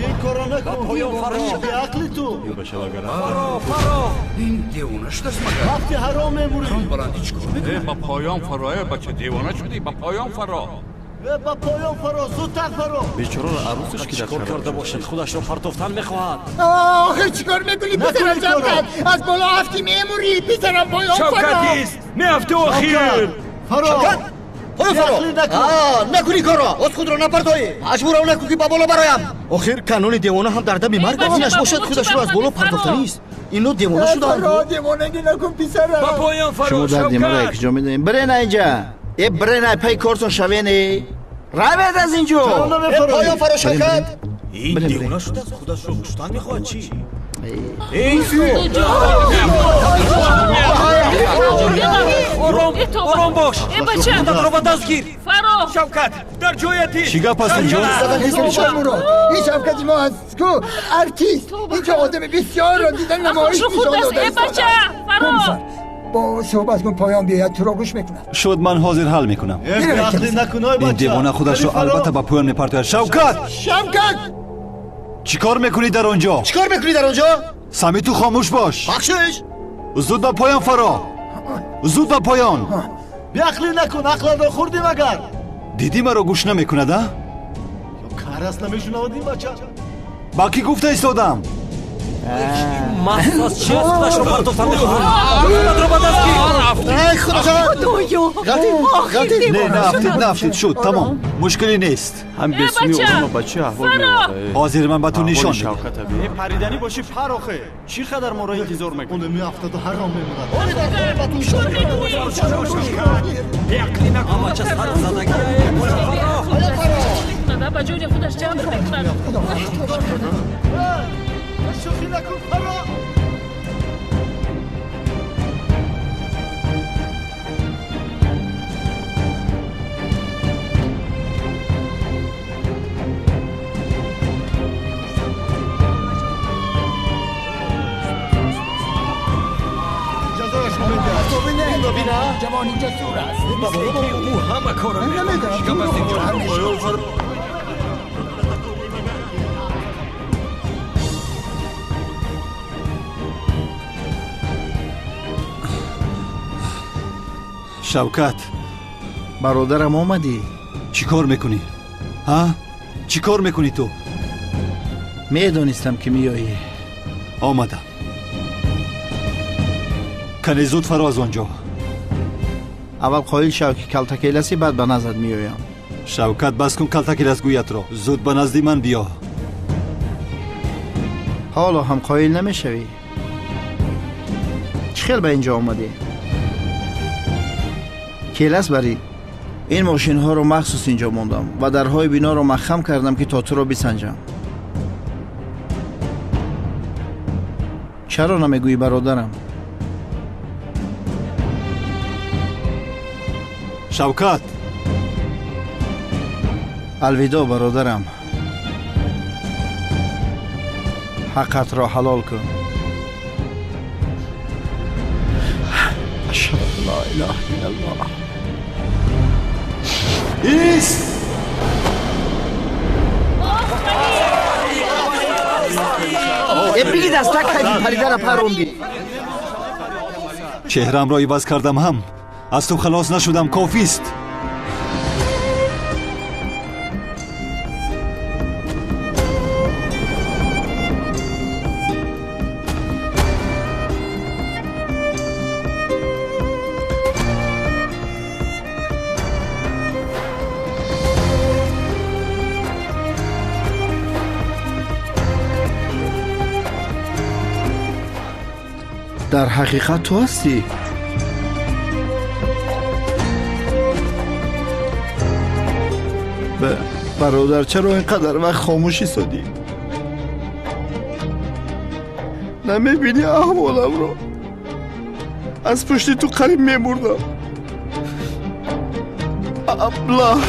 Ин корро накун. Беақли ту. Фаро, ин девона шудааст магар? Вақти ҳаром мемурӣ. Баландӣ чӣ кор мекунад? Ба поён фаро, бача, девона шудӣ, ба поён фаро. Ба поён фаро, зудтар фаро. Бечораро арӯсаш ки чӣ кор карда бошад, худашро партофтан мехоҳад. Охир чӣ кор мекунӣ, писарам? Шавкат, аз боло афтӣ мемурӣ, писарам, поён фаро. Шавкат ист, меафтӣ охир. Фаро. Шавкат, поён фаро. Накунӣ корро, оз худро напартоӣ. Маҷбурам накун ки ба боло бароям. Охир канони девона ҳам дар дами марг аст. Инаш бошад, худашро аз боло партофтанист. Ино девона шудаанд. Фаро, девонагӣ накун, писарам. Ба поён фаро. Шумо дарди маро якҷо медонед. Бирен инҷа. Э, бирен, ай пай кортон шавен. Равед аз инҷо. Поён фаро, Шавкат. Ин девона шудааст, худашро куштан мехоҳад чӣ? Ором, ором бош, худатро ба даст гир. Шавкат, дар ҷояти. Чӣ гап аст инҷо? Мурод, ин Шавкати мо аст ку, артист. Инҷо одами бисёрро дидан намоиш нишон додааст. Бо суҳбат кун, поён биёяд, туро гӯш мекунад. Шуд, ман ҳозир ҳал мекунам. Ин девона худашро албатта ба поён мепартояд. Шавкат! Шавкат! Чӣ кор мекунӣ дар он ҷо? Чӣ кор мекунӣ дар он ҷо? Сами, ту хомӯш бош. Бахшиш. Зуд ба поён фаро, зуд ба поён. Беақлӣ накун, ақлатро хӯрдӣ магар? Дидӣ, маро гӯш намекунад, а? Ё кар аст, намешунавад ин бача? Ба кӣ гуфта истодам? Маст аст, чи аст, худашро партофтан мехоҳад. Худатро ба даст гир. Ай, худоҷон! Худоё! Ғалтид, ғалтид. Не, наафтид, наафтид, шуд, тамом, мушкиле нест. Ҳам бесумӣ одама ба чӣ аҳвол меовард. Ҳозир ман ба ту нишон медиҳам. Шавката бин. Париданӣ бошӣ, пар, охе. Чӣ қадар моро интизор мекунӣ? Он меафтаду ҳаром мемонад. Беақлӣ накун. Бача сар задагӣ. Ба ҷони худаш ҷабр мекунад. Шӯхӣ накун, фаро. Ҷавон инҷа зур аст. Ӯ ҳама корро намедонам. Чӣ гап аст инҷо? Шавкат. Бародарам, омадӣ? Чӣ кор мекунӣ, ҳа? Чӣ кор мекунӣ ту? Медонистам, ки меоӣ. Омадам. Кане, зуд фаро аз он ҷо. Аввал қоил шав, ки калтакеласи, баъд ба наздат меоям. Шавкат, бас кун калтакеласгӯятро, зуд ба назди ман биё. Ҳоло ҳам қоил намешавӣ? Чӣ хел ба ин ҷо омадӣ? Келас барӣ. Ин мошинҳоро махсус ин ҷо мондам ва дарҳои биноро маҳкам кардам, ки то туро бисанҷам. Чаро намегӯӣ, бародарам? Шавкат. Алвидо, бародарам. Ҳаққатро ҳалол кун. Ашҳаду ан ла илаҳа иллаллоҳ. Ист! Э, бигид, аз так кайфи паридара парондӣ. Чеҳраамро иваз кардам ҳам аз ту халос нашудам. Кофист. Дар ҳақиқат ту ҳастӣ? Бародар, чаро ин қадар вақт хомӯш истодӣ? Намебинӣ аҳволамро? Аз пушти ту қариб мемурдам. Аблаҳ!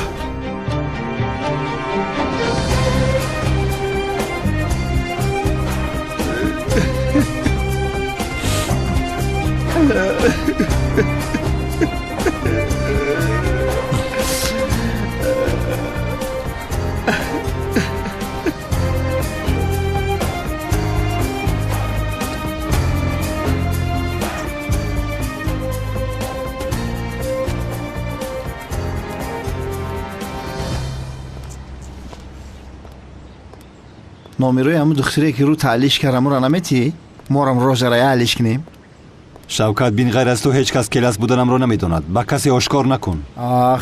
Номерои ҳамун духтаре ки рӯ таълиш кард, ҳамуро наметиҳӣ? Морам рожара алиш кунем. Шавкат, бин, ғайр аз ту ҳеҷ кас келас буданамро намедонад. Ба касе ошкор накун.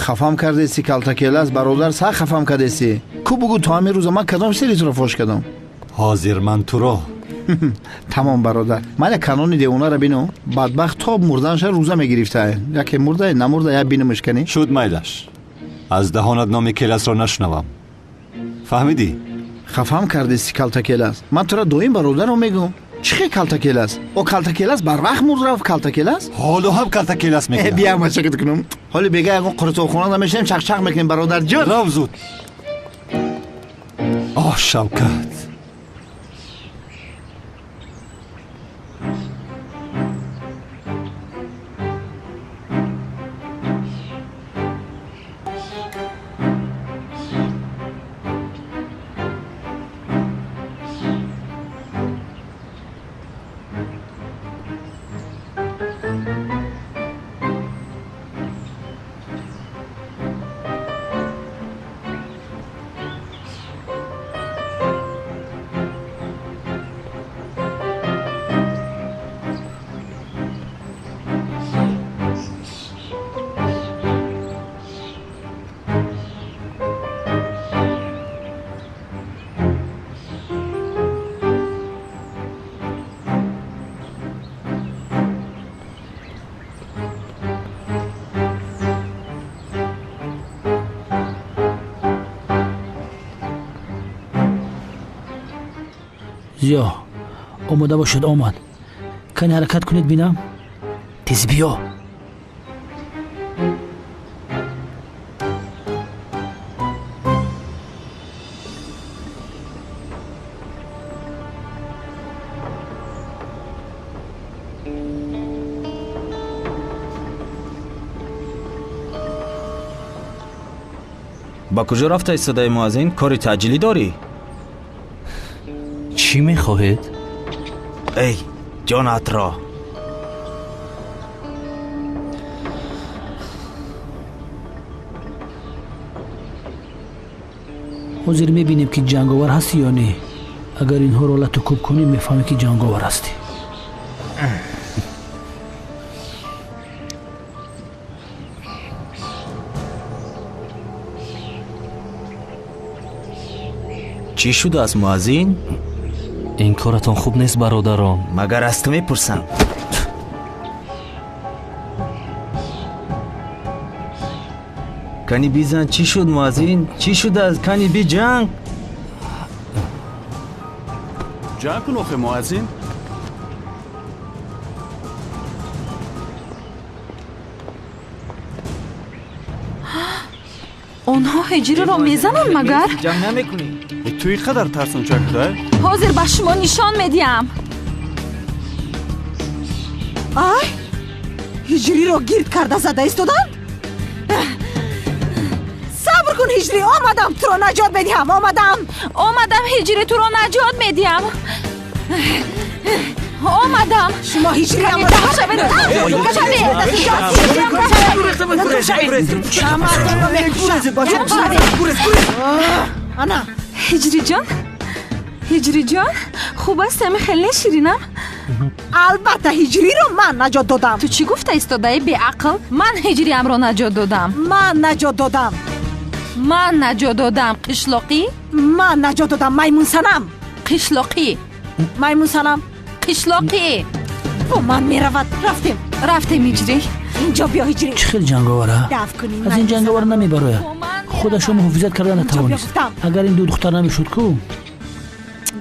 Хафам кардеси, калта келас, бародар, сах хафам кардеси. Ку бугӯ, то ҳамин рӯза ман кадом сири туро фош кардам? Ҳозир ман туро. Тамом, бародар, ман як канони девонаро бинам. Бадбахт то мурданша рӯза мегирифта. Яке мурда, намурда, як бинамаш кани. Шуд, майлаш. Аз даҳонат номи келасро нашунавам. Фаҳмидӣ? Хафам кардеси, калта келас. Ман туро доим бародаро мегӯм. Чӣ хел калта келас? О, калта келас барвақт мурд рафт, калта келас? Ҳоло ҳам калта келас мегӯям. Бия, мачакат кунам. Ҳоли бега ягон қурутобхона намешинем, чақчақ мекунем, бародарҷон. Рав зуд. Оҳ, Шавкат. Зиё, омода бошед, омад. Кани ҳаракат кунед, бинам. Тез биё. Ба куҷо рафта истодаи, муаззин? Кори таъҷилӣ дорӣ? Чӣ мехоҳед? Эй, ҷонатро! Ҳозир мебинем, ки ҷанговар ҳастӣ ё не. Агар инҳоро лату кӯб кунӣ, мефаҳмӣ, ки ҷанговар ҳастӣ. Чӣ шудааст, муаззин? Ин коратон хуб нест, бародарон. Магар аз ту мепурсам? Кани бизан, чӣ шуд, муаззин? Чӣ шудааст? Кани биҷанг. Ҷанг кун охе, муаззин. Онҳо ҳиҷриро мезананд магар? Ҷанг намекунӣ? Ту ин қадар тарсончак буда? Ҳозир ба шумо нишон медиҳам. Ай, ҳиҷриро гирд карда зада истоданд? Сабр кун, ҳиҷрӣ, омадам, туро наҷот медиҳам, омадам. Омадам, ҳиҷрӣ, туро наҷот медиҳам. Омадам. Шумо ҳиҷрӣ. Ана. Ҳиҷриҷон, ҳиҷриҷон, хуб аст, ами хеле ширинам. Албатта, ҳиҷриро ман наҷот додам. Ту чӣ гуфта истодаи, беақл? Ман ҳиҷриамро наҷот додам. Ман наҷот додам. Ман наҷот додам, қишлоқӣ. Ман наҷот додам, маймунсанам. Қишлоқӣ. Маймунсанам. Қишлоқӣ. Бо ман меравад. Рафтем. Рафтем, ҳиҷрӣ. Инҷо биё, ҳиҷрӣ. Чӣ хел ҷанговара? Аз ин ҷанговар намебарояд. Худашро муҳофизат карда натавонист. Агар ин ду духтар намешуд ку?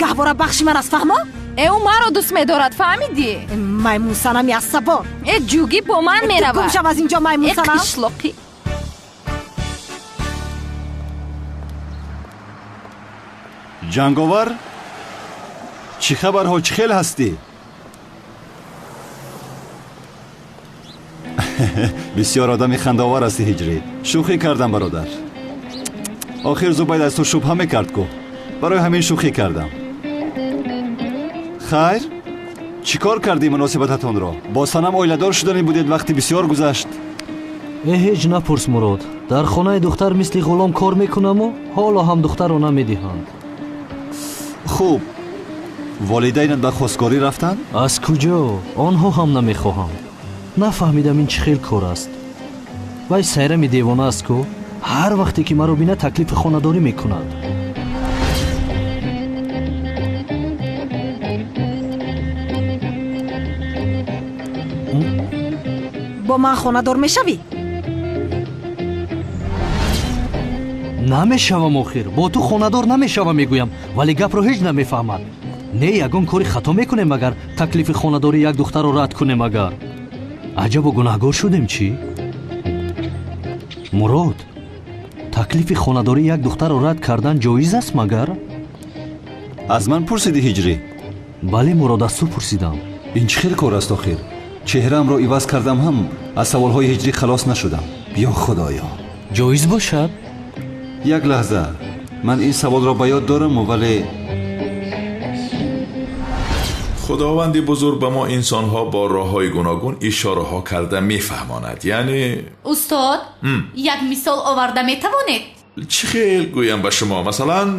Гаҳвора бахши ман аст, фаҳмо? Э, ӯ маро дӯст медорад, фаҳмидӣ? Маймунсанами асабон. Э, ҷугӣ, бо ман меравад. Гум шав аз инҷо, маймунсанам. Э, қишлоқӣ. Ҷанговар, чӣ хабарҳо, чӣ хел ҳастӣ? Бисёр одами хандаовар ҳастӣ, ҳиҷрӣ. Шӯхӣ кардам, бародар. Охир Зубайд аз ту шубҳа мекард ку, барои ҳамин шӯхӣ кардам. Хайр, чӣ кор кардӣ муносибататонро? Бо Санам оиладор шудани будед, вақти бисёр гузашт. Э, ҳеҷ напурс, Мурод. Дар хонаи духтар мисли ғулом кор мекунаму ҳоло ҳам духтарро намедиҳанд. Хуб, волидайнат ба хостгорӣ рафтанд? Аз куҷо? Онҳо ҳам намехоҳанд. Нафаҳмидам ин чӣ хел кор аст. Вай Сайрами девона аст ку, ҳар вақте ки маро бинад таклифи хонадорӣ мекунад. Бо ман хонадор мешавӣ? Намешавам охир. Бо ту хонадор намешавам мегӯям, вале гапро ҳеҷ намефаҳмад. Не, ягон кори хато мекунем агар таклифи хонадорӣ як духтарро рад кунем агар. Аҷабо гунаҳгор шудем чӣ? Мурод, таклифи хонадорӣ як духтарро рад кардан ҷоиз аст магар? Аз ман пурсидӣ Ҳиҷрӣ? Бале Мурод, аз ту пурсидам. Ин чӣ хел кор аст охир? Чеҳраамро иваз кардам ҳам аз саволҳои Ҳиҷрӣ халос нашудам. Ё Худоё! Ҷоиз бошад? Як лаҳза, ман ин саволро ба ёд дорам, вале Худованди бузург ба мо инсонҳо бо роҳҳои гуногун ишораҳо карда мефаҳмонад. Яъне устод, як мисол оварда метавонед? Чӣ хел гӯям ба шумо? Масалан,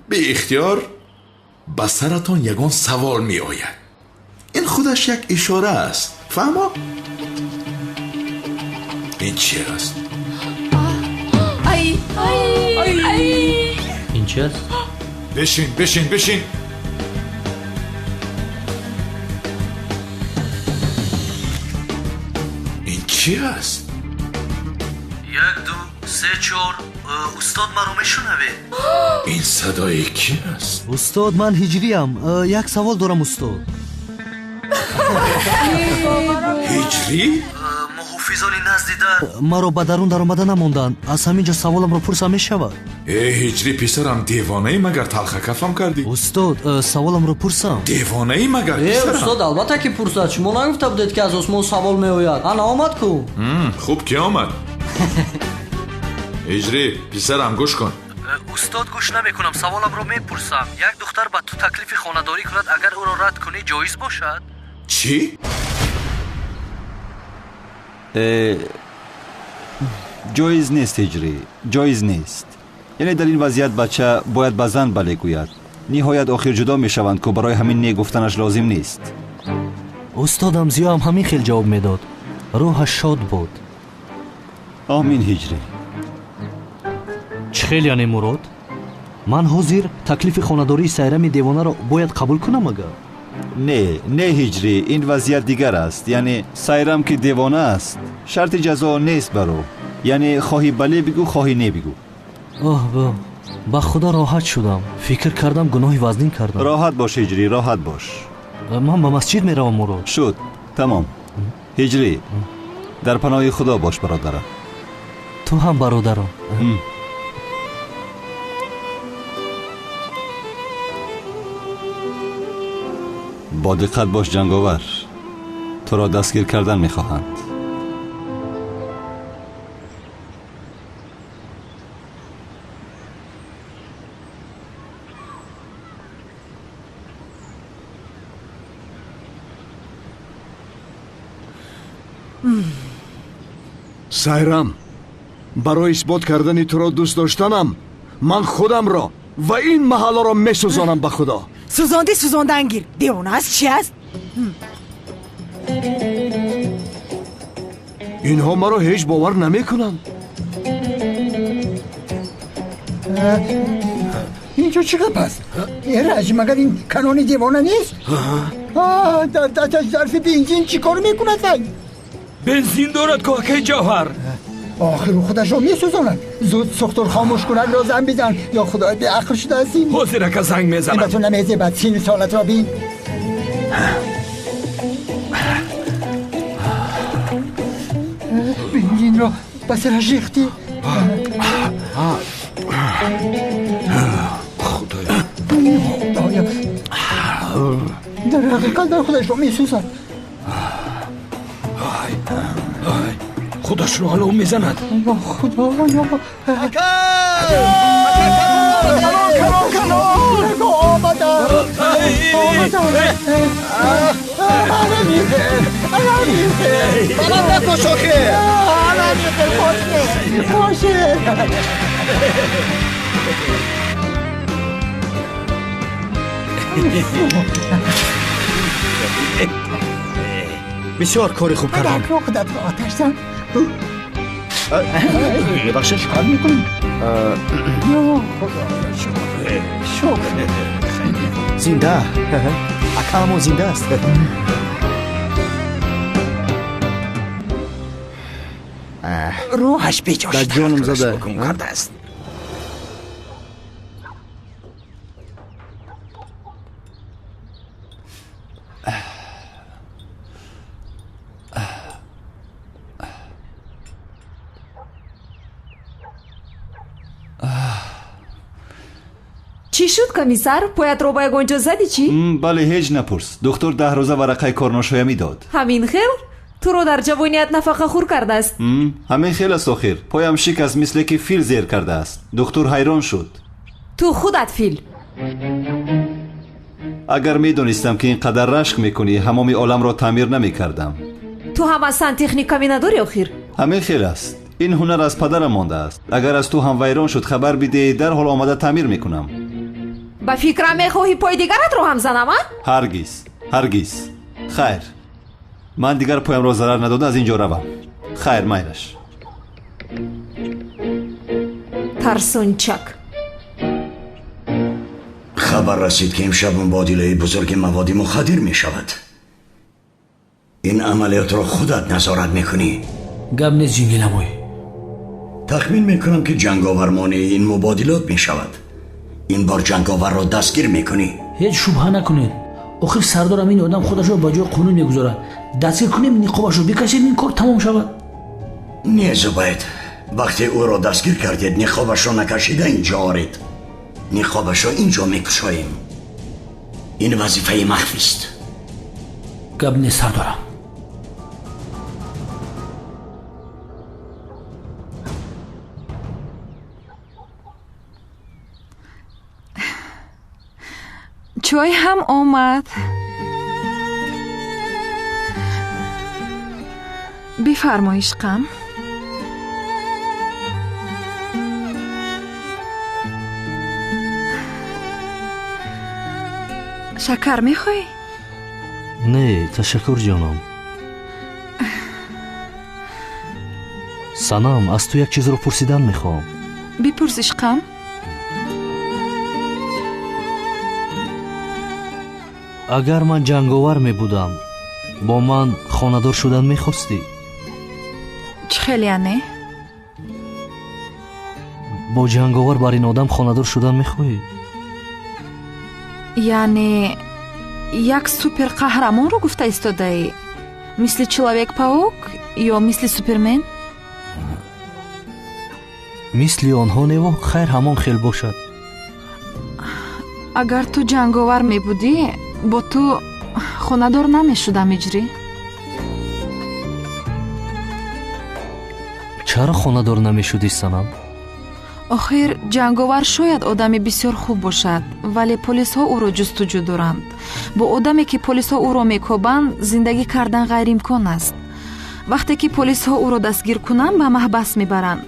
беихтиёр ба саратон ягон савол меояд. Ин худаш як ишора аст. Фаҳмо? Ин чи аст? Ай, ай, ай. Ин чи аст? Бишин, бишин, бишин. Ин чи аст? 1, 2, 3, 4. Устод, маро мешунавед? Ин садои ки аст? Устод, ман Ҳиҷриям. Як савол дорам устод. Ҳиҷрӣ? Муҳофизони назди дар маро ба дарун даромада намонданд. Аз ҳамин ҷо саволамро пурсам мешавад? Э, Ҳиҷрӣ писарам, девонаӣ магар талхакафам кардӣ? Устод, саволамро пурсам. Девонаӣ магар писарам? Устод, албатта ки пурсад. Шумо нагуфта будед ки аз осмон савол меояд. Ана омад ку. Хуб ки омад. Ҳиҷрӣ писарам, гӯш кун. Устод, гӯш намекунам, саволамро мепурсам. Як духтар ба ту таклифи хонадорӣ кунад, агар ӯро рад кунӣ ҷоиз бошад? Чӣ? Ҷоиз нест Ҳиҷрӣ, ҷоиз нест. Яъне дар ин вазъият бача бояд ба зан бале гӯяд. Ниҳоят охир ҷудо мешаванд ку, барои ҳамин не гуфтанаш лозим нест. Устодам Зиёам ҳамин хел ҷавоб медод. Рӯҳаш шод буд. Омин Ҳиҷрӣ. Чӣ хел яъне Мурод? Ман ҳозир таклифи хонадории Сайрами девонаро бояд қабул кунам агар? Не, не Ҳиҷрӣ, ин вазъият дигар аст. Яъне Сайрам ки девона аст, шарти ҷазо нест бар ӯ. Яъне хоҳӣ бале бигӯ, хоҳӣ не бигӯ. Оҳ, ба худо роҳат шудам. Фикр кардам гуноҳи вазнин кардам. Роҳат бош Ҳиҷрӣ, роҳат бош. Ман ба масҷид меравам Мурод. Шуд, тамом. Ҳиҷрӣ, дар паноҳи Худо бош бародарам. Ту ҳам бародарам. Бо диққат бош ҷанговар, туро дастгир кардан мехоҳанд. Сайрам, барои исбот кардани туро дӯст доштанам ман худамро ва ин маҳалларо месӯзонам ба Худо. Сӯзонди, сӯзондан гир. Девона аст, чи аст? Инҳо маро ҳеҷ бовар намекунанд. Инҷо чӣ гап аст? Эраҷ, магар ин канони девона нест? Дар дасташ зарфи бензин чӣ кор мекунад? Бензин дорад ку акаи Ҷавҳар. Охир худашро месӯзонад. Зуд сӯхтур хомӯш кунад, ро занг бизан. Ё Худои, беақл шудаастӣ. Ҳозир ака занг мезанам. Ба ту намезебад, сину солатро бин. Бензинро ба сараш рехтӣ. Худоё, Худоё, дар ҳақиқат дар худашро месӯзад. Худашро алов мезанад. Ё Худоё! Ака! Канон, канон, канон! Омадам! Омадам! Ана михел! Ана михел! Баланд накош охир! Ана михел! Боше! Боше! Бисёр кори хуб кардам. Худатро оташ зан. Мебахшед. Чикор мекунӣ? Худо шукр. Зинда. Акаамон зинда аст. Рӯҳаш беҷо Дар ҷонам зада. Гум кардааст. Чӣ шуд, комиссар? Поятро ба ягон ҷо задӣ, чӣ? Бале, ҳеҷ напурс. Духтур 10 рӯза варақаи корношоямӣ дод. Ҳамин хел? Туро дар ҷавоният нафақахӯр кардааст. Ҳамин хел аст. Охир поям шикаст, мисле ки фил зер кардааст. Духтур ҳайрон шуд. Ту худат фил. Агар медонистам, ки ин қадар рашк мекунӣ, ҳамоми оламро таъмир намекардам. Ту ҳам аз сантехникамӣ надорӣ охир. Ҳамин хел аст. Ин ҳунар аз падарам мондааст. Агар аз ту ҳам вайрон шуд, хабар бидеҳ, дарҳол омада таъмир мекунам. Ба фикрам, мехоҳӣ пои дигаратро ҳам занам, а? Ҳаргиз, ҳаргиз. Хайр, ман дигар поямро зарар надода аз ин ҷо равам. Хайр, майлаш. Тарсончак. Хабар расид, ки имшаб мубодилаи бузурги маводи мухаддир мешавад. Ин амалиётро худат назорат мекунӣ. Гап нест, ҷингиламой. Тахмин мекунам, ки ҷанговар монеи ин мубодилот мешавад. Ин бор ҷанговарро дастгир мекунӣ. Ҳеҷ шубҳа накунед. Охир сардорам, ин одам худашро ба ҷои қонун мегузорад. Дастгир кунем, ниқобашро бикашем, ин кор тамом шавад. Не, Зубайд, вақте ӯро дастгир кардед, ниқобашро накашида инҷо оред. Ниқобашро инҷо мекушоем. Ин вазифаи махфист. Гап нест, сардорам. Чой ҳам омад, бифармо, ишқам. Шакар мехоҳӣ? Не, ташаккур, ҷонам. Санам, аз ту як чизро пурсидан мехоҳам. Бипурс, ишқам. Агар ман ҷанговар мебудам, бо ман хонадор шудан мехостӣ? Чӣ хел яъне? Бо ҷанговар бар ин одам хонадор шудан мехоҳӣ? Яъне як суперқаҳрамонро гуфта истодаӣ, мисли человек паук ё мисли супермен? Мисли онҳо неву, хайр, ҳамон хел бошад. Агар ту ҷанговар мебудӣ, бо ту хонадор намешудам, Иҷрӣ. Чаро хонадор намешудӣ, Санам? Охир ҷанговар шояд одами бисёр хуб бошад, вале полисҳо ӯро ҷустуҷӯ доранд. Бо одаме, ки полисҳо ӯро мекобанд, зиндагӣ кардан ғайриимкон аст. Вақте ки полисҳо ӯро дастгир кунанд, ба маҳбас мебаранд.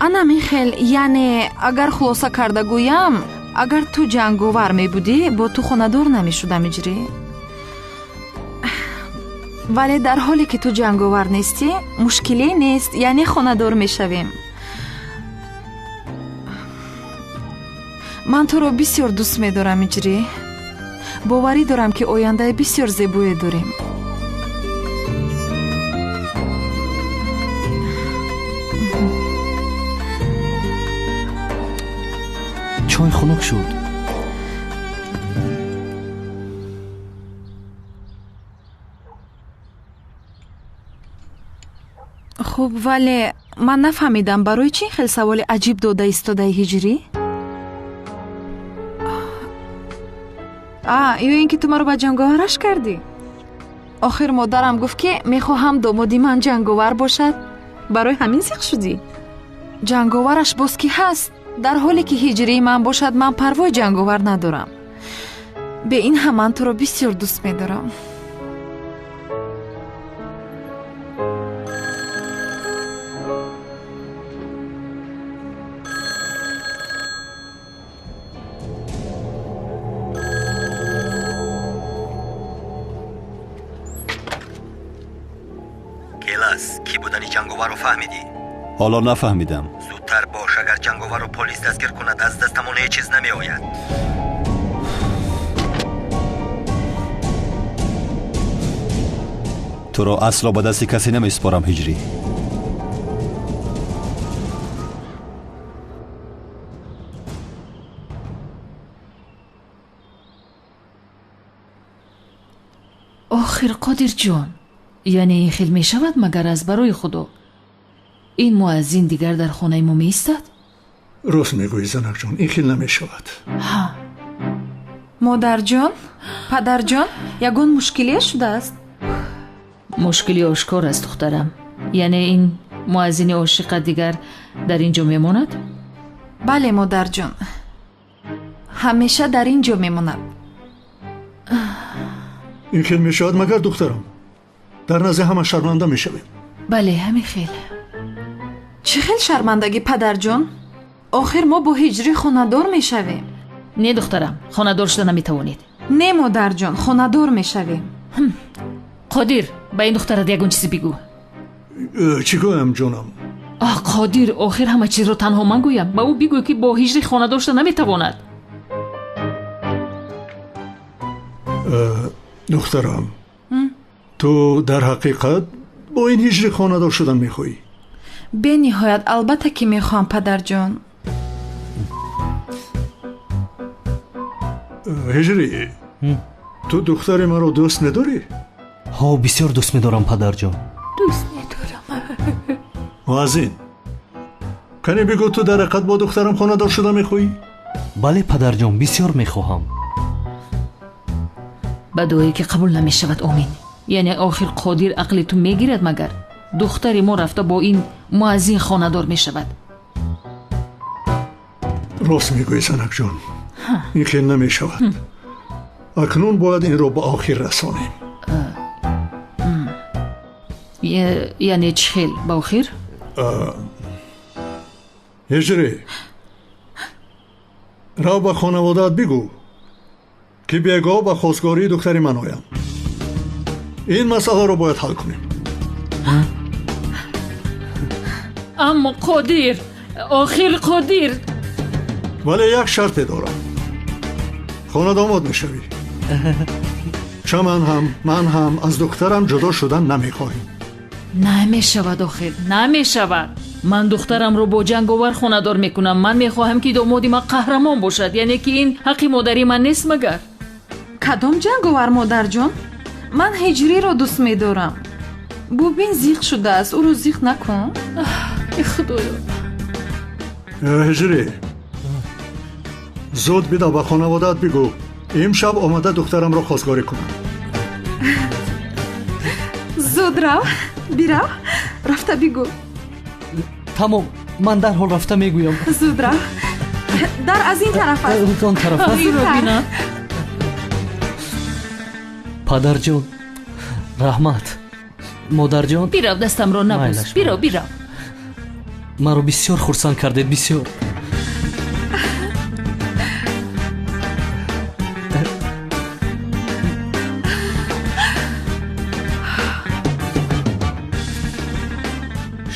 Ана ҳамин хел. Яъне агар хулоса карда гӯям, агар ту ҷанговар мебудӣ, бо ту хонадор намешудам, Иҷрӣ. Вале дар ҳоле ки ту ҷанговар нестӣ, мушкиле нест, яъне хонадор мешавем. Ман туро бисёр дӯст медорам, Иҷрӣ. Боварӣ дорам, ки ояндаи бисёр зебое дорем. Чой хунук шуд. Хуб, вале ман нафаҳмидам, барои чӣ ин хел саволи аҷиб дода истодаи, Ҳиҷрӣ? А ё ин ки ту маро ба ҷанговараш кардӣ? Охир модарам гуфт, ки мехоҳам домоди ман ҷанговар бошад. Барои ҳамин зиқ шудӣ? Ҷанговараш боз ки ҳаст? Дар ҳоле ки ҳиҷрии ман бошад, ман парвои ҷанговар надорам. Бе ин ҳам ман туро бисёр дӯст медорам. Кӣ будани ҷанговарро фаҳмидӣ? Ҳоло нафаҳмидам. Зудтар бош, агар ҷанговарро полис дастгир кунад, аз дастамон ҳеҷ чиз намеояд. Туро асло ба дасти касе намеспорам, Ҳиҷрӣ. Охир, Қодирҷон, яъне ин хел мешавад магар аз барои Худо? Ин муаззин дигар дар хонаи мо меистад? Рост мегӯӣ, занакҷон, ин хел намешавад. Ҳа. Модарҷон, падарҷон, ягон мушкилие шудааст? Мушкили ошкор аст, духтарам. Яъне ин муаззини ошиқа дигар дар ин ҷо мемонад? Бале, модарҷон, ҳамеша дар ин ҷо мемонад. Ин хел мешавад магар, духтарам? Дар назди ҳама шарманда мешавем. Бале, ҳамин хел. Чӣ хел шармандагӣ, падарҷон? Охир мо бо Ҳиҷрӣ хонадор мешавем. Не, духтарам, хонадор шуда наметавонед. Не, модарҷон, хонадор мешавем. Қодир, ба ин духтарат ягон чизе бигӯ. Чӣ гӯям, ҷонам? Аҳ, Қодир, охир ҳама чизро танҳо ман гӯям? Ба ӯ бигӯ, ки бо Ҳиҷрӣ хонадор шуда наметавонад. Духтарам, ту дар ҳақиқат бо ин Ҳиҷрӣ хонадор шудан мехоҳӣ? Бениҳоят, албатта ки мехоҳам, падарҷон. Ҳиҷрӣ, ту духтари маро дӯст медорӣ? Ҳо, бисёр дӯст медорам, падарҷон. Дӯст медорам. Муаззин, кане бигӯ, ту дар ҳақиқат бо духтарам хонадор шуда мехоҳӣ? Бале, падарҷон, бисёр мехоҳам. Ба дуое ки қабул намешавад, омин. Яъне охир Қодир ақли ту мегирад магар? Духтари мо рафта бо ин муаззин хонадор мешавад. Рост мегӯӣ, занакҷон, ин хел намешавад. Акнун бояд инро ба охир расонем. Яъне чӣ хел ба охир? Ҳиҷрӣ, рав ба хонаводаат бигӯ, ки бегоҳ ба хостгории духтари ман оянд. Ин масъаларо бояд ҳал кунем. Аммо Қодир, охир Қодир. Вале як шарте дорам. Хонадомод мешавӣ. Чаман ҳам, ман ҳам аз духтарам ҷудо шудан намехоҳем. Намешавад, охир, намешавад. Ман духтарамро бо ҷанговар хонадор мекунам. Ман мехоҳам, ки домоди ман қаҳрамон бошад. Яъне ки ин ҳаққи модари ман нест магар? Кадом ҷанговар, модарҷон? Ман Ҳиҷриро дӯст медорам. Бубин, зиқ шудааст, ӯро зиқ накун. Худоё. Ҳиҷрӣ, зуд бида ба хонаводаат бигӯ, имшаб омада духтарамро хостгорӣ кунам. Зуд рав, бирав, рафта бигӯ. Тамом, ман дарҳол рафта мегӯям. Зуд рав. Дар аз ин тараф аст. Он тараф аст. Падарҷон, раҳмат. Модарҷон, бирав, дастамро набӯс. Бирав, бирав. Маро бисёр хурсанд кардед, бисёр.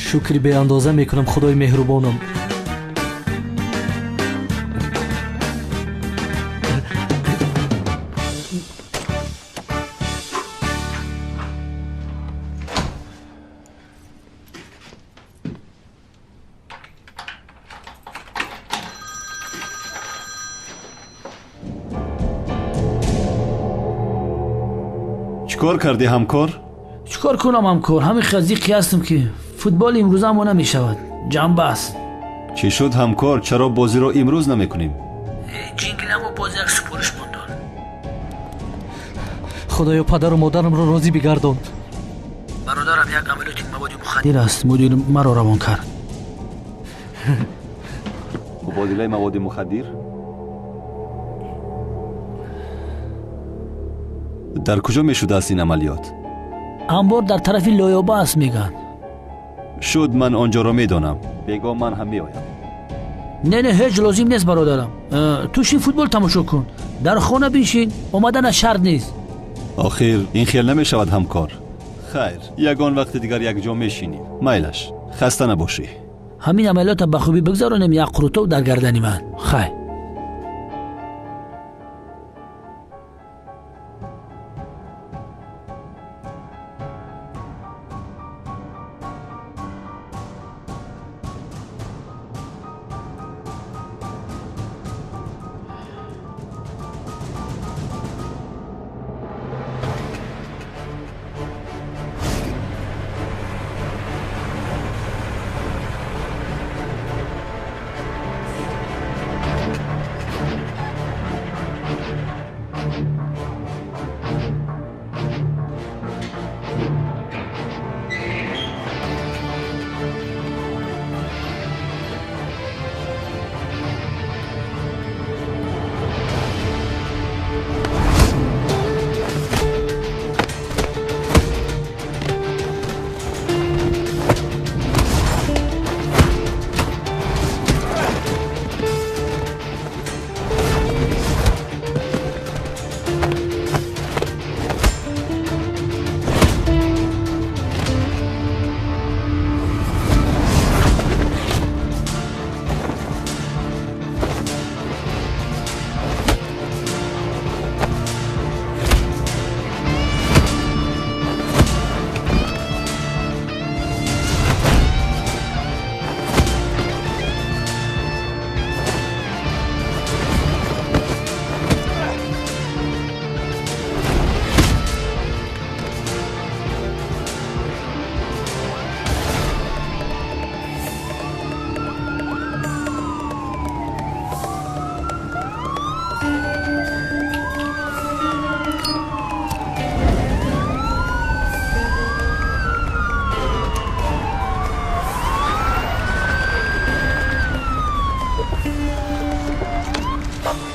Шукри беандоза мекунам Худои меҳрубонам. Чӣ кор кардӣ, ҳамкор? Чӣ кор кунам, ҳамкор? Ҳамин хазиқи ҳастам, ки футбол имрӯза мо намешавад. Ҷанба аст. Чӣ шуд, ҳамкор? Чаро бозиро имрӯз намекунем? Ҷингиламо боз як супориш мондор. Худоё, падару модарамро розӣ бигардон. Бародарам як амалиёти маводи мухаддир аст, мудир маро равон кард. Мубодилаи маводи мухаддир? Дар куҷо мешудааст ин амалиёт? Анбор дар тарафи Лоёба аст, мегӯянд. Шуд, ман он ҷоро медонам. Бегоҳ ман ҳам меоям. Не, не, ҳеҷ лозим нест, бародарам. Ту шин футбол тамошо кун, дар хона биншин, омаданаш шарт нест. Охир ин хел намешавад, ҳамкор. Хайр, ягон вақти дигар якҷо мешинем. Майлаш, хаста набошӣ. Ҳамин амалиётро ба хубӣ бигзаронем, як қурутов дар гардани ман. Хайр.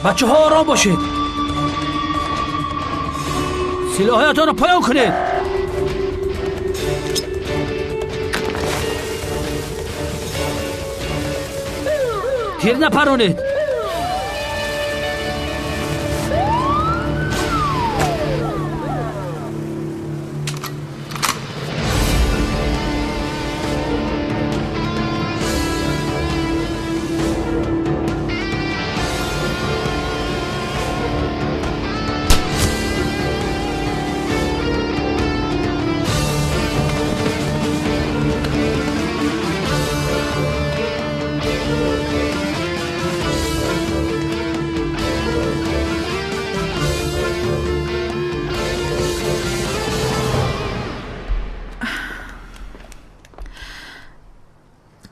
Бачаҳо, ором бошед. Силоҳҳоятонро поён кунед. Тир напаронед.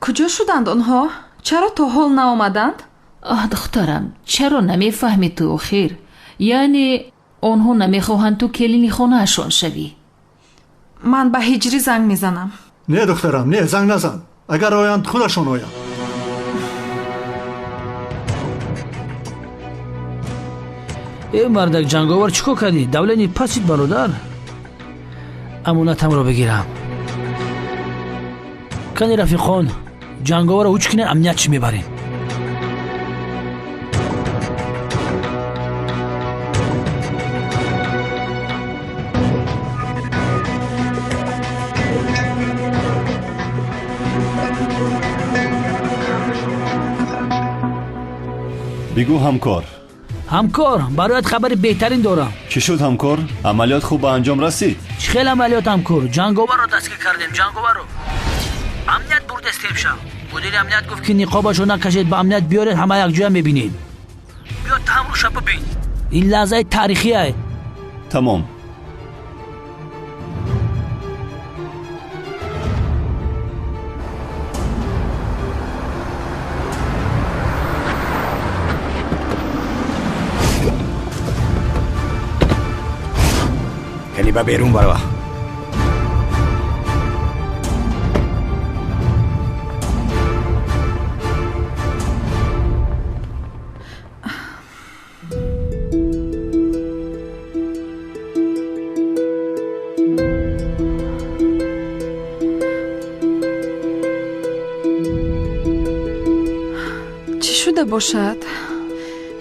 Куҷо шуданд онҳо? Чаро то ҳол наомаданд? Аҳ, духтарам, чаро намефаҳмӣ ту охир? Яъне онҳо намехоҳанд ту келини хонаашон шавӣ. Ман ба Ҳиҷрӣ занг мезанам. Не, духтарам, не, занг назан. Агар оянд, худашон оянд. Э мардак ҷанговар, чӣ кор кардӣ? Давлени пасид, бародар. Амонатамро бигирам. Кани рафиқон, ҷанговарро ҳуч кунед, амният чӣ мебарем? Бигӯ, ҳамкор. Ҳамкор, бароят хабари беҳтарин дорам. Чӣ шуд, ҳамкор? Амалиёт хуб ба анҷом расид? Чӣ хел амалиёт, ҳамкор? Ҷанговарро дастгир кардем, ҷанговарро. Амният бурдестем шав. Мудири амният гуфт, ки ниқобашро накашед, ба амният биёред, ҳама якҷоя мебинед. Биё таҳамруша бибин. Ин лаҳзаи таърихие. Тамом. Кани ба берун барва. Чӣ шуда бошад?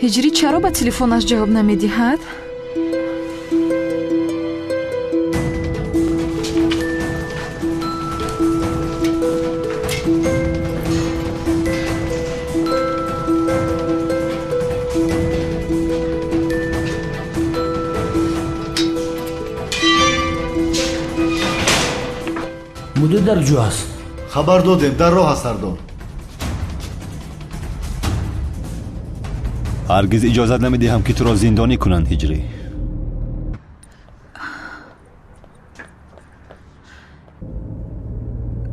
Ҳиҷрӣ чаро ба телефонаш ҷавоб намедиҳад? Дар куҷо аст? Хабар додем, дар роҳ аст, сардор. Ҳаргиз иҷозат намедиҳам, ки туро зиндонӣ кунанд, Ҳиҷрӣ.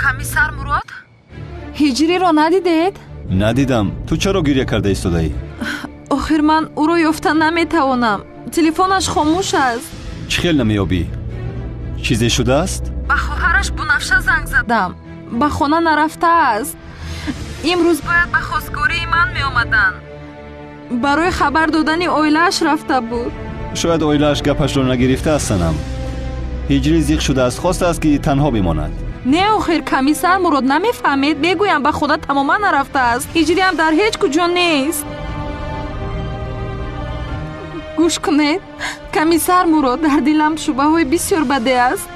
Комиссар Мурод, Ҳиҷриро надидед? Надидам. Ту чаро гиря карда истодаӣ? Охир ман ӯро ёфта наметавонам. Телефонаш хомӯш аст. Чӣ хел намеёбӣ? Чизе шудааст? Ба хоҳараш Бунафша занг задам. Ба хона нарафтааст. Имрӯз бояд ба хостгории ман меомаданд. Барои хабар додани оилааш рафта буд. Шояд оилааш гапашро нагирифтааст, санам. Ҳиҷрӣ зиқ шудааст, хостааст, ки танҳо бимонад. Не, охир комиссар Мурод, намефаҳмед. Мегӯям, ба хона тамоман нарафтааст. Ҳиҷриам дар ҳеҷ куҷо нест. Гӯш кунед, комиссар Мурод, дар дилам шубҳаҳои бисёр баде аст.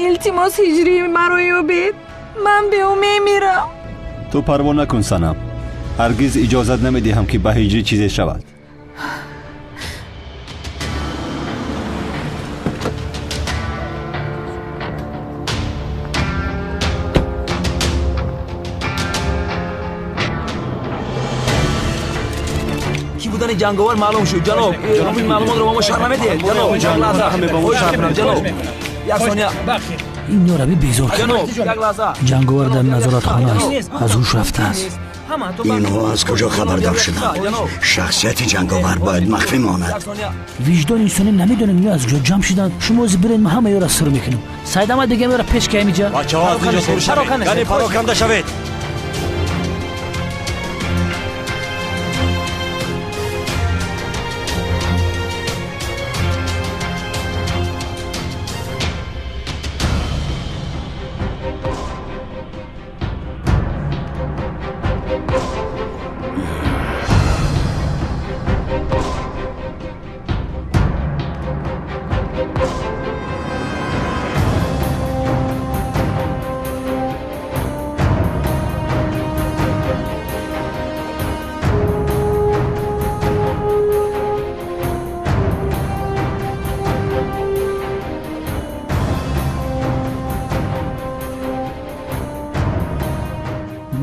Илтимос, ҳиҷрии маро ёбед. Ман бе ӯ мемирам. Ту парво накун, санам. Ҳаргиз иҷозат намедиҳам, ки ба ҳиҷрӣ чизе шавад. Ки будани ҷанговар маълум шуд, ҷаноб. Ин маълумотро ба мо шарҳ намедиҳед, ҷаноб? Як лаҳза, ҷаноб, як сония. Ин ёраби безор кард. Ҷанговар дар назоратхона аст, аз ҳуш рафтааст. Инҳо аз куҷо хабардор шуданд? Шахсияти ҷанговар бояд махфӣ монад. Виҷдони инсонӣ намедонем ино аз куҷо ҷамъ шуданд. Шумо ози биред, ман ҳама ёра сир мекунам. Сайдама дига меёра пеш ки ҳамиҷа. Бачаҳо, аз инҷо дур шавед, яъне пароканда шавед.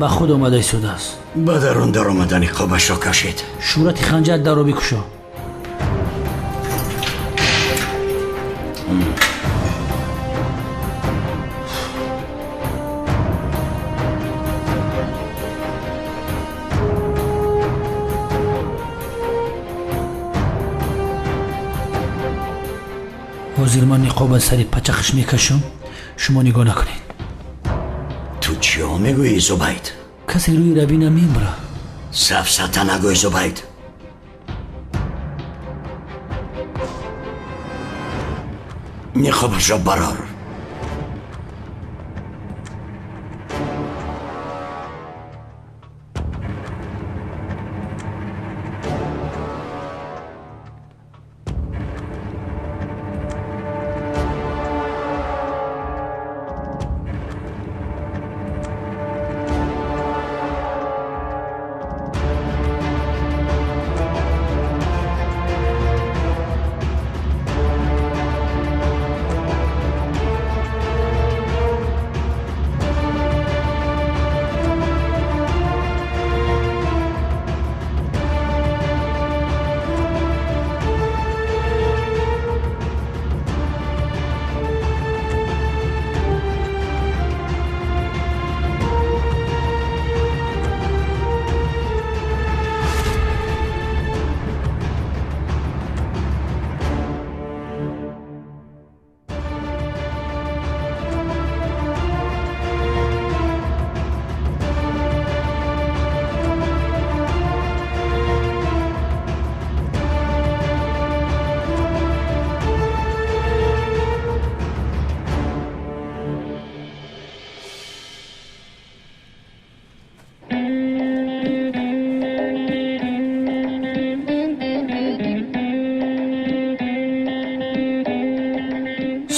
Ба худ омада истодааст. Ба дарун даромада ниқобашро кашид. Шӯҳрати ханҷар дарро бикушо. Ҳозир ман ниқоб аз сари пачахш мекашам, шумо нигоҳ накунед. Ту чиё мегӯӣ, Зубайд? Касе рӯи рабӣ намебара. Сафсата нагӯй, Зубайд. Ниқобашро барор.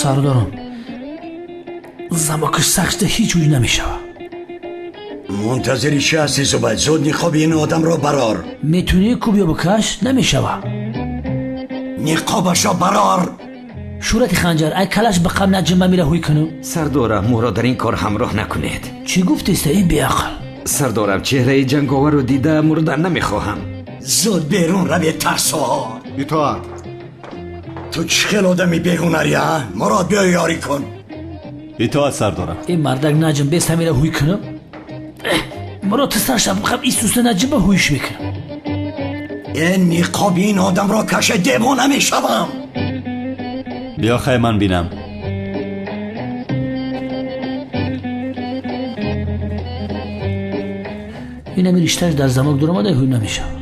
Сардорам, замокаш сахт, ҳеҷ ҷӯй намешава. Мунтазири чӣ ҳастӣ, Зубайд? Зуд ниқоби ин одамро барор. Метунӣ куб ё бикаш, намешава. Ниқобашро барор. Шӯрати ханҷар, ай калаш ба қам наҷима мира ҳуй кунам. Сардорам, моро дар ин кор ҳамроҳ накунед. Чӣ гуфтеста, эй беақл? Сардорам, чеҳраи ҷанговарро дида мурдан намехоҳам. Зуд берун равед, тарсоҳо. Итоат. Ту чӣ хел одами беҳунарӣ, а? Мурод, биё ёрӣ кун. Итоат, сардорам. Эй мардак, наҷим, бес ҳамира ҳуй кунам. Мурод, ту сарша бқаб исуса наҷима ҳуйш мекунам. Э, ниқоби ин одамро каше, девона мешавам. Биё хай ман бинам. Инами риштааш дар замок дуромада ҳуй намешавад.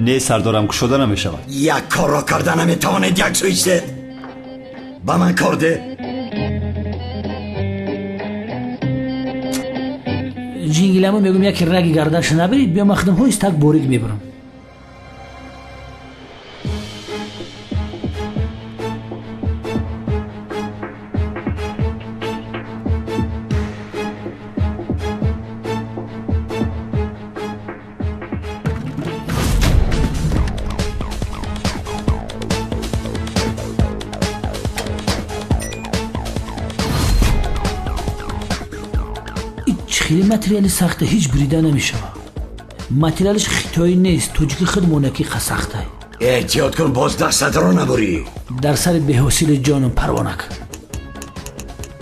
Не, сардорам, кушода намешавад. Як корро карда наметавонед, як сӯ истед. Ба ман кор де. Ҷингиламо мегӯм, яке раги гардаша набирид, биё ман худам ҳоиз так борик мебарам. Хеле материали сахта, ҳеҷ бурида намешавад. Материалаш хитоӣ нест, тоҷики худмонаки сахта. Эҳтиёт кун, боз дастатро набурӣ. Дар сари беҳосили ҷонам парво накун.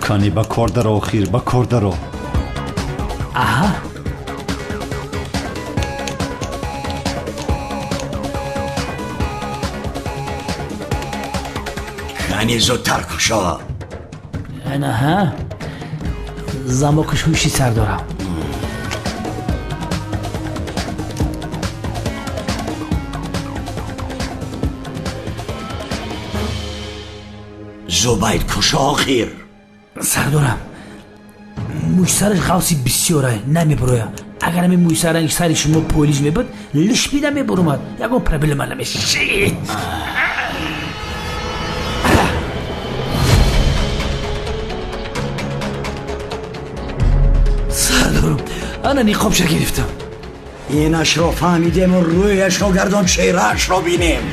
Кани ба кор даро, охир, ба кор даро. Аҳа. Кани зудтар кушо. Анаҳа. Замокаш ҳуши сар дорам. Зубайд, кушо охир. Сардорам, мӯйсараш ғавси бисёра, намебуроя. Агар ҳамин мӯйсаранги сари шумо полиж мебуд, лишбида мебуромад, ягон проблема намешид. Ана ниқобша гирифтам. Инашро фаҳмидему рӯяшро гардон, чеҳраашро бинем.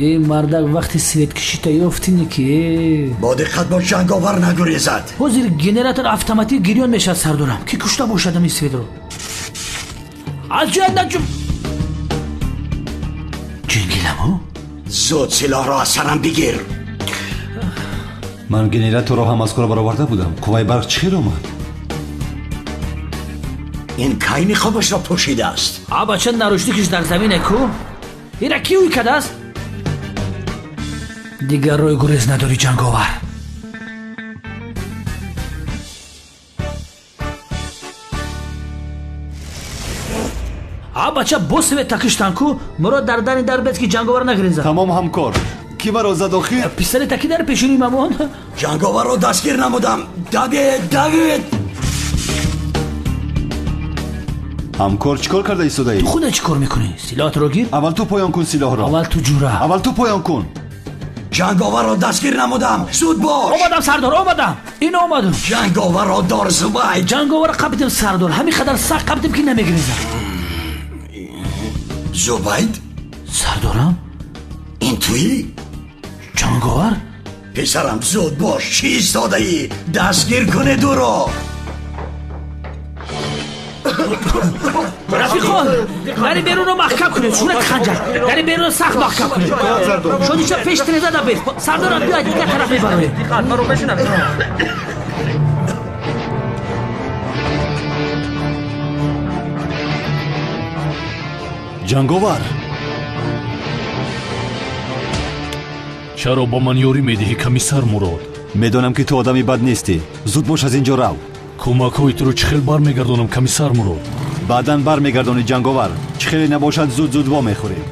Эй мардак, вақти светкишита ёфтинӣ ки бо диққат бош, ҷанговар нагурезад. Ҳозир генератор автоматик гирён мешавад, сардорам. Ки кушта бошад ҳамин светро? Аз ҷоят наҷум. Ҷингиламо? Зуд силоҳро аз сарам бигир. Ман генераторро ҳам аз кор бароварда будам. Қувваи барқ чӣ хел омад? Ин кай ниқобашро пӯшидааст? А бача, нарушникиш дар замине ку? Ира ки ӯй кардааст? Дигар рӯй гурез надорӣ, ҷанговар. А бача, бо свет такиштан ку? Мурод, дар дани дар бес ки ҷанговар нагрезад. Тамом, ҳамкор. Ки маро зад охир? Писари таки дар пешини мамон. Ҷанговарро дастгир намудам. Давед, давед! Ҳамкор, чӣ кор карда истодаӣ? Ту худа чӣ кор мекунӣ? Силоҳатро гир. Аввал ту поён кун силоҳро. Аввал ту ҷура. Аввал ту поён кун. Ҷанговарро дастгир намудам. Зуд бош. Омадам, сардор, омадам. Ин омадам. Ҷанговарро дор, Зубайд. Ҷанговарро қапидем, сардор. Ҳамин қадар сахт қапидем ки намегирезад. Зубайд? Сардорам? Ин туӣ? Ҷанговар? Писарам, зуд бош, чӣ истодаӣ? Дастгир кунед ӯро. Рафиқон, дари берунро маҳкам кунед. Шӯрати ханҷар, дари берунро сахт маҳкам кунед. Шодиша пеш тиреза набез. Сардорам, биёед, дигар тараф мебароем. Ҷанговар. Чаро ба ман ёрӣ медиҳӣ, комиссар Мурод? Медонам, ки ту одами бад нестӣ. Зуд бош, аз ин ҷо рав. Кӯмакҳои туро чӣ хел бармегардонам, комиссар Мурод? Баъдан бармегардонӣ, ҷанговар. Чӣ хеле набошад, зуд зуд вомехӯрем.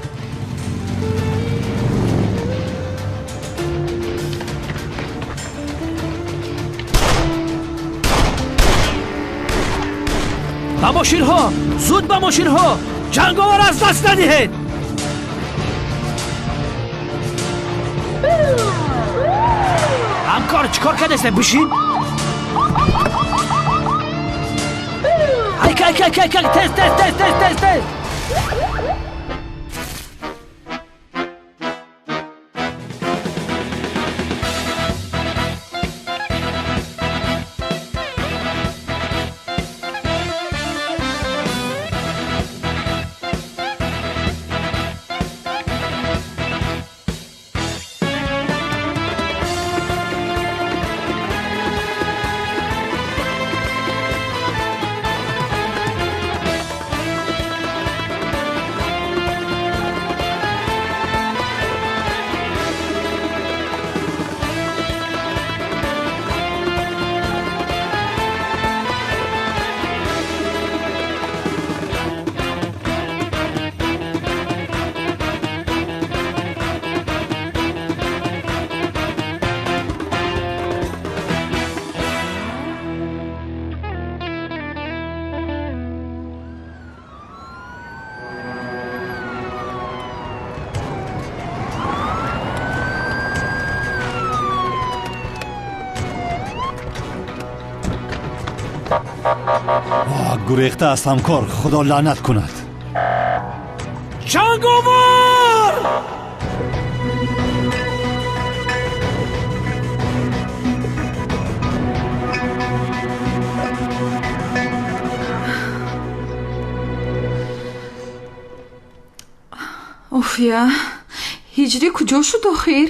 Ба мошинҳо, зуд ба мошинҳо! Ҷанговар аз даст надиҳед! Ҳамкор, чӣ кор кардеста? Бишин. Ай, кай, кай, кай, тез, тез, тез, тез, тез, тез! Гурехта аст, ҳамкор, худо лаънат кунад. Ҷанговар! Офия, ҳиҷрӣ куҷо шуд охир?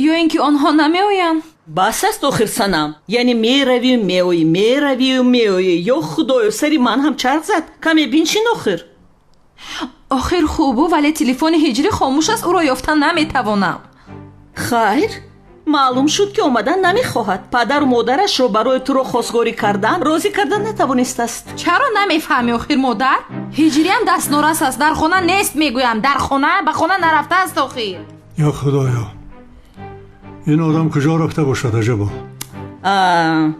Ё ин ки онҳо намеоянд? Бас аст охир, Санам. Яъне меравию меоӣ, меравию меоӣ. Ё худоё, сари ман ҳам чарх зад. Каме биншин охир. Охир хубу, вале телефони ҳиҷрӣ хомӯш аст, ӯро ёфта наметавонам. Хайр, маълум шуд, ки омадан намехоҳад. Падару модарашро барои туро хостгорӣ кардан розӣ кардан натавонистааст. Чаро намефаҳмӣ охир, модар? Ҳиҷриам дастнорас аст, дар хона нест, мегӯям. Дар хона, ба хона нарафтааст охир. Ё худоё, ин одам куҷо рафта бошад аҷабо?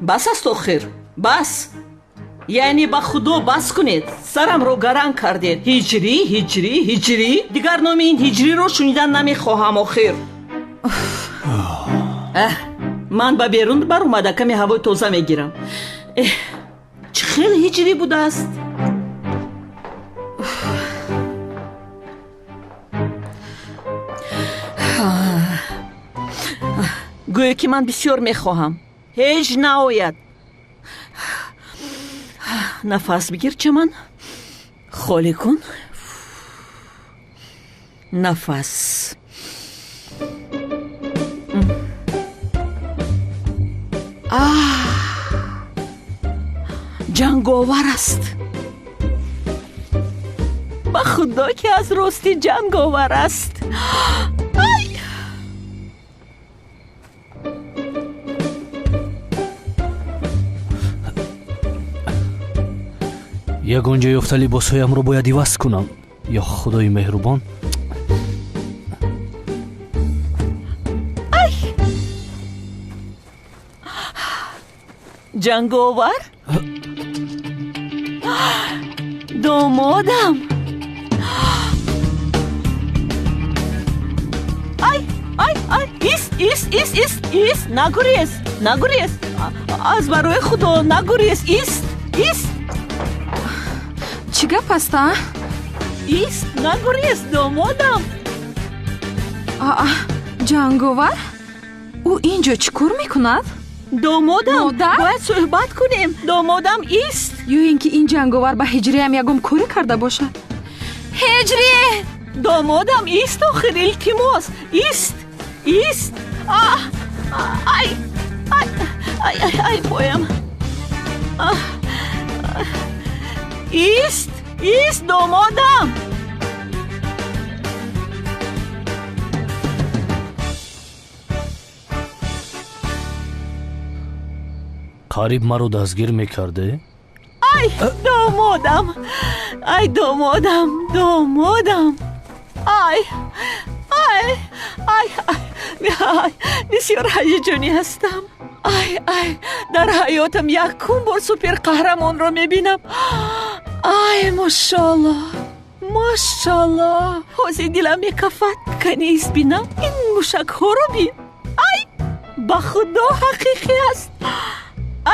Бас аст охир, бас. Яъне ба худо, бас кунед, сарамро гаранг кардед. Ҳиҷрӣ, ҳиҷрӣ, ҳиҷрӣ. Дигар номи ин ҳиҷриро шунидан намехоҳам охир. Ман ба берун баромада каме ҳавои тоза мегирам. Чӣ хел ҳиҷрӣ будааст? Гӯё ки ман бисёр мехоҳам, ҳеҷ наояд. Нафас бигир, Чаман, холӣ кун нафас. Ҷанговар аст, ба худо, ки аз ростӣ ҷанговар аст. Ай! Ягон ҷо ёфта либосҳоямро бояд иваз кунам. Ё худои меҳрубон. Ай! Ҷанговар, домодам. Ай, ай, ай, ист, ист, ист, ист, ист, нагурез, нагурез, аз барои худо нагурез, ист, ист. Чӣ гап аст, а? Ист, нагурез, домодам. Аа, ҷанговар, ӯ ин ҷо чӣ кор мекунад? Домодам, модар, бояд суҳбат кунем. Домодам, ист. Ё ин ки ин ҷанговар ба ҳиҷриам ягон корӣ карда бошад? Ҳиҷрӣ! Домодам, ист охир, илтимос, ист, ист. Ай, ай, ай, ай, ай, поям. Ист, ист, домодам. Қариб маро дастгир мекарде? Ай, домодам! Ай, домодам, домодам! Ай, ай, ай, ай, бисёр ҳаяҷонӣ ҳастам. Ай, ай, дар ҳаётам якум бор суперқаҳрамонро мебинам. Ай, мошалло, мошалло, ҳозир дилам мекафад. Кани ист бинам, ин мушакҳоро бин. Ай, ба худо ҳақиқӣ аст.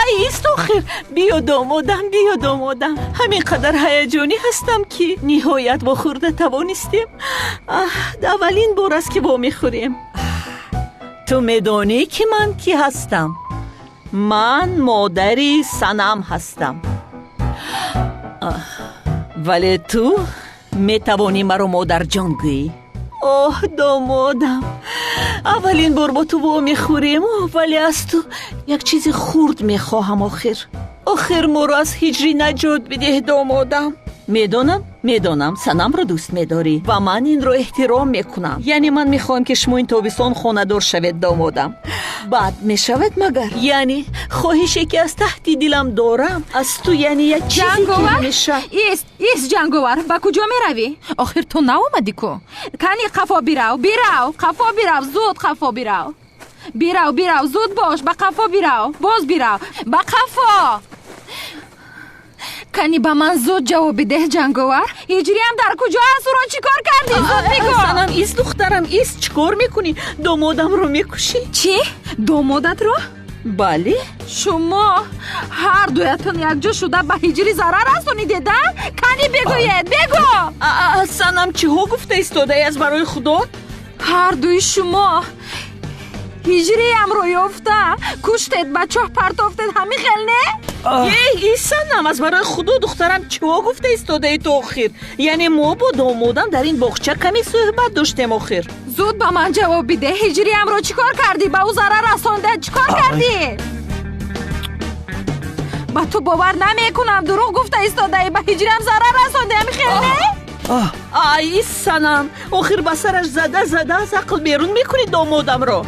Ай, ист охир, биё домодам, биё домодам. Ҳамин қадар ҳаяҷонӣ ҳастам, ки ниҳоят вохӯрда тавонистем. Аввалин бор аст, ки вомехӯрем. Ту медонӣ, ки ман кӣ ҳастам? Ман модари Санам ҳастам. Вале ту метавонӣ маро модарҷон гӯӣ. Оҳ, домодам, аввалин бор бо ту вомехӯрем, вале аз ту як чизи хурд мехоҳам. Охир, охир моро аз ҳиҷрӣ наҷот бидеҳ, домодам. Медонам, медонам, Санамро дӯст медорӣ ва ман инро эҳтиром мекунам. Яъне ман мехоҳам, ки шумо ин тобистон хонадор шавед, домодам. Бад мешавад магар? Яъне хоҳише, ки аз таҳти дилам дорам аз ту, яъне як чизе ки мешавад. Ист, ист, Ҷанговар, ба куҷо меравӣ? Охир ту наомадӣ ку. Кани қафо бирав, бирав, қафо бирав, зуд қафо бирав. Бирав, бирав, зуд бош, ба қафо бирав, боз бирав, ба қафо. Кани ба ман зуд ҷавоб бидеҳ, Ҷанговар. Ҳиҷриям дар куҷо аст? Ӯро чӣ кор кардӣ? Зуд бигӯ. Санам, ист, духтарам, ист, чӣ кор мекунӣ? Домодамро мекушӣ. Чӣ? Домодатро? Бале. Шумо ҳар дуятон якҷо шуда ба ҳиҷрӣ зарар расонидед, а? Кани бигӯед, бигӯ. Санам, чиҳо гуфта истодаи аз барои худо? Ҳар дуи шумо ҳиҷриямро ёфта куштед, ба чоҳ партофтед, ҳамин хел не? Эй, Санам, аз барои худо, духтарам, чиҳо гуфта истодаи ту охир? Яъне мо бо домодам дар ин боғча каме суҳбат доштем охир. Зуд ба ман ҷавоб бидеҳ, ҳиҷриямро чӣ кор кардӣ? Ба ӯ зарар расонда чӣ кор кардӣ? Ба ту бовар намекунам, дурӯғ гуфта истодаӣ. Ба ҳиҷриям зарар расонда, ҳамин хел не? Ай, Санам, охир ба сараш зада зада аз ақл берун мекунӣ домодамро.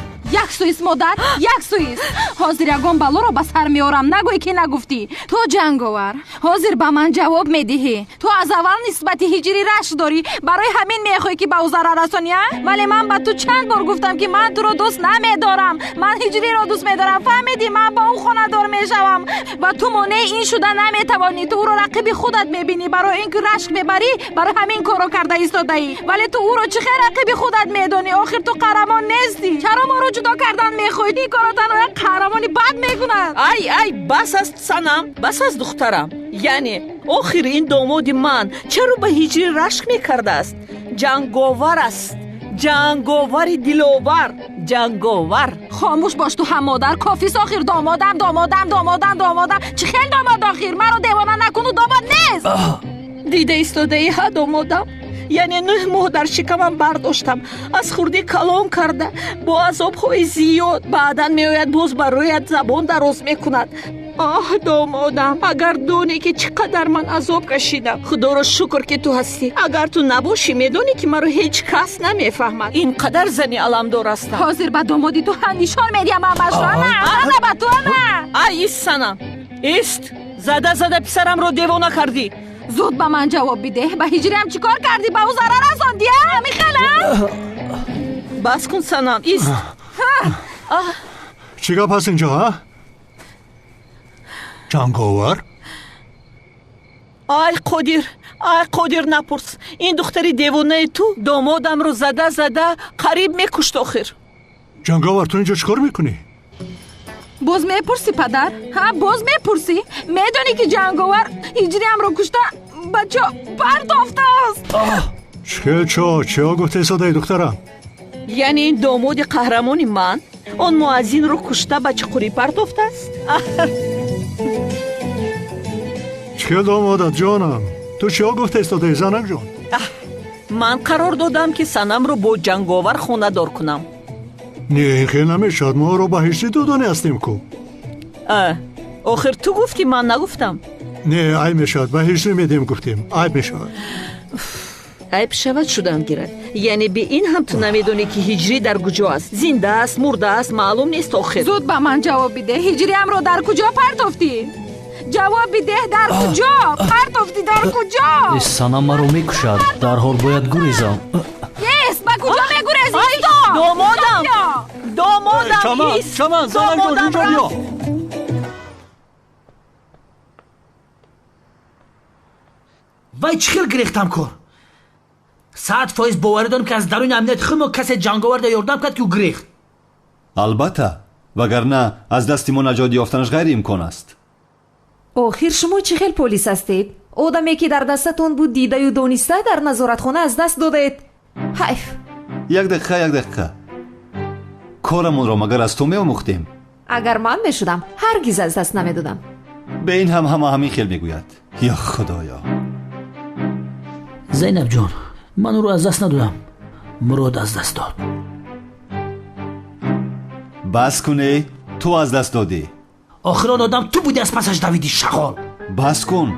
Як суист, модар, як суист. Ҳозир ягон балоро ба сар меорам, нагӯй, ки нагуфтӣ. Ту, Ҷанговар, ҳозир ба ман ҷавоб медиҳӣ. Ту аз аввал нисбати ҳиҷрӣ рашк дорӣ, барои ҳамин мехоҳӣ, ки ба ӯ зарар расонӣ, а? Вале ман ба ту чанд бор гуфтам, ки ман туро дӯст намедорам, ман ҳиҷриро дӯст медорам, фаҳмидӣ? Ман ба ӯ хонадор мешавам ва ту монеи ин шуда наметавонӣ. Ту ӯро рақиби худат мебинӣ, барои ин ки рашк мебарӣ, барои ҳамин корро карда истодаӣ. Вале ту ӯро чӣ хел рақиби худат медонӣ? Охир ту қаҳрамон нестӣ. Чаро моро ҷудо кардан мехоҳӣ? Ин корро танҳо як қаҳрамони бад мекунад. Ай, ай, бас аст, Санам, бас аст, духтарам. Яъне охир ин домоди ман чаро ба ҳиҷрӣ рашк мекардааст? Ҷанговар аст, ҷанговари диловар, ҷанговар. Хомӯш бош ту ҳам, модар, кофист охир. Домодам, домодам, домодам, домодам. Чӣ хел домод охир? Маро девона накуну, домод нест. Дида истодаи, ҳа, домодам? Яъне 9 моҳ дар шикамам бардоштам, аз хурдӣ калон карда, бо азобҳои зиёд. Баъдан меояд, боз ба рӯят забон дароз мекунад. Оҳ, домодам, агар донӣ, ки чӣ қадар ман азоб кашидам. Худоро шукр, ки ту ҳастӣ. Агар ту набошӣ, медонӣ, ки маро ҳеҷ кас намефаҳмад. Ин қадар зани аламдор ҳастам. Ҳозир ба домоди ту ҳам нишон медиҳам ҳамашро. Ана, ана ба ту, ана. Ай, ист, Санам, ист. Зада зада писарамро девона кардӣ. Зуд ба ман ҷавоб бидеҳ, ба ҳиҷриам чӣ кор кардӣ? Ба ӯ зарар расондӣ, а? Ҳамин хел, а? Бас кун, Санам, ист. Чӣ гап ҳаст инҷо, а? Ҷанговар? Ай, Қодир, ай, Қодир, напурс. Ин духтари девонаи ту домодамро зада зада қариб мекушт охир. Ҷанговар, ту инҷо чӣ кор мекунӣ? Боз мепурсӣ, падар? Ҳа, боз мепурсӣ? Медонӣ, ки Ҷанговар ҳиҷриамро кушта ба чоҳ партофтааст. Чӣ чо? Чиҳо гуфта истодаи, духтарам? Яъне ин домоди қаҳрамони ман он муаззинро кушта ба чуқурӣ партофтааст. Чӣ хел домодат, ҷонам? Ту чиҳо гуфта истодаи, занакҷон? Ман қарор додам, ки Санамро бо Ҷанговар хонадор кунам. Не, ин хел намешавад, мо ӯро ба ҳиҷрӣ додонӣ ҳастем ку. Охир ту гуфтӣ, ман нагуфтам. Не, айб мешавад, ба ҳиҷрӣ медиҳем гуфтем, айб мешавад. Айб шавад шудан гирад. Яъне бе ин ҳам ту намедонӣ, ки Ҳиҷрӣ дар куҷо аст. Зинда аст, мурда аст, маълум нест охир. Зуд ба ман ҷавоб бидеҳ. Ҳиҷриамро дар куҷо партофтӣ? Ҷавоб бидеҳ, дар куҷо партофтӣ, дар куҷо? Санам маро мекушад, дарҳол бояд гурезам. Ес, ба куҷо мегурезӣ? Домодам, домодам, Чаман, Чаман, занакҷон, инҷо биё. Вай чӣ хел гирехтам кор? 100% боварӣ дорам, ки аз даруни амнияти худ мо касе ҷанговарда ёрдам кард, ки ӯ гирехт. Албатта, вагарна аз дасти мо наҷот ёфтанаш ғайриимкон аст. Охир шумо чӣ хел полис ҳастед? Одаме, ки дар дастатон буд, дидаю дониста дар назоратхона аз даст додаед. Ҳайф. Як дақиқа, як дақиқа. Корамонро магар аз ту меомӯхтем? Агар ман мешудам, ҳаргиз аз даст намедодам. Бе ин ҳам ҳама ҳамин хел мегӯяд. Ё худоё. Зайнабҷон, ман ӯро аз даст надодам, Мурод аз даст дод. Бас куне, ту аз даст додӣ. Охир он одам ту будӣ, аз пасаш давидӣ, шағол. Бас кун,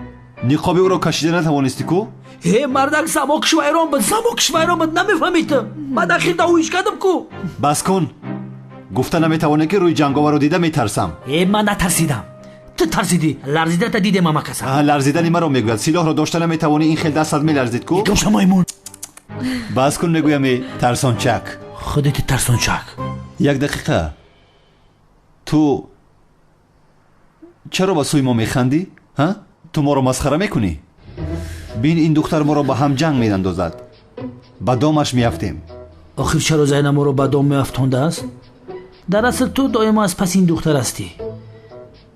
ниқоби ӯро кашида натавонистӣ ку? Э, мардак, замокш вайрон буд, замокш вайрон буд, намефаҳмӣ ту. Баъд ахир давоиш кардам ку. Бас кун, гуфта наметавонӣ, ки рӯи ҷанговарро дида метарсам. Э, ман натарсидам, ту тарсидӣ, ларзидата дидем ама каса. Ларзидани маро мегӯяд. Силоҳро дошта наметавонӣ, ин хел дастат меларзид ку. Гумша, маймун. Бас кун, мегӯям, тарсончак. Худати тарсончак. Як дақиқа, ту чаро ба сӯи мо механдӣ? Ҳа, ту моро масхара мекунӣ? Бин, ин духтар моро ба ҳам ҷанг меандозад, ба домаш меафтем. Охир чаро Зайнаб моро ба дом меафтондааст? Дар асл ту доимо аз паси ин духтар ҳастӣ,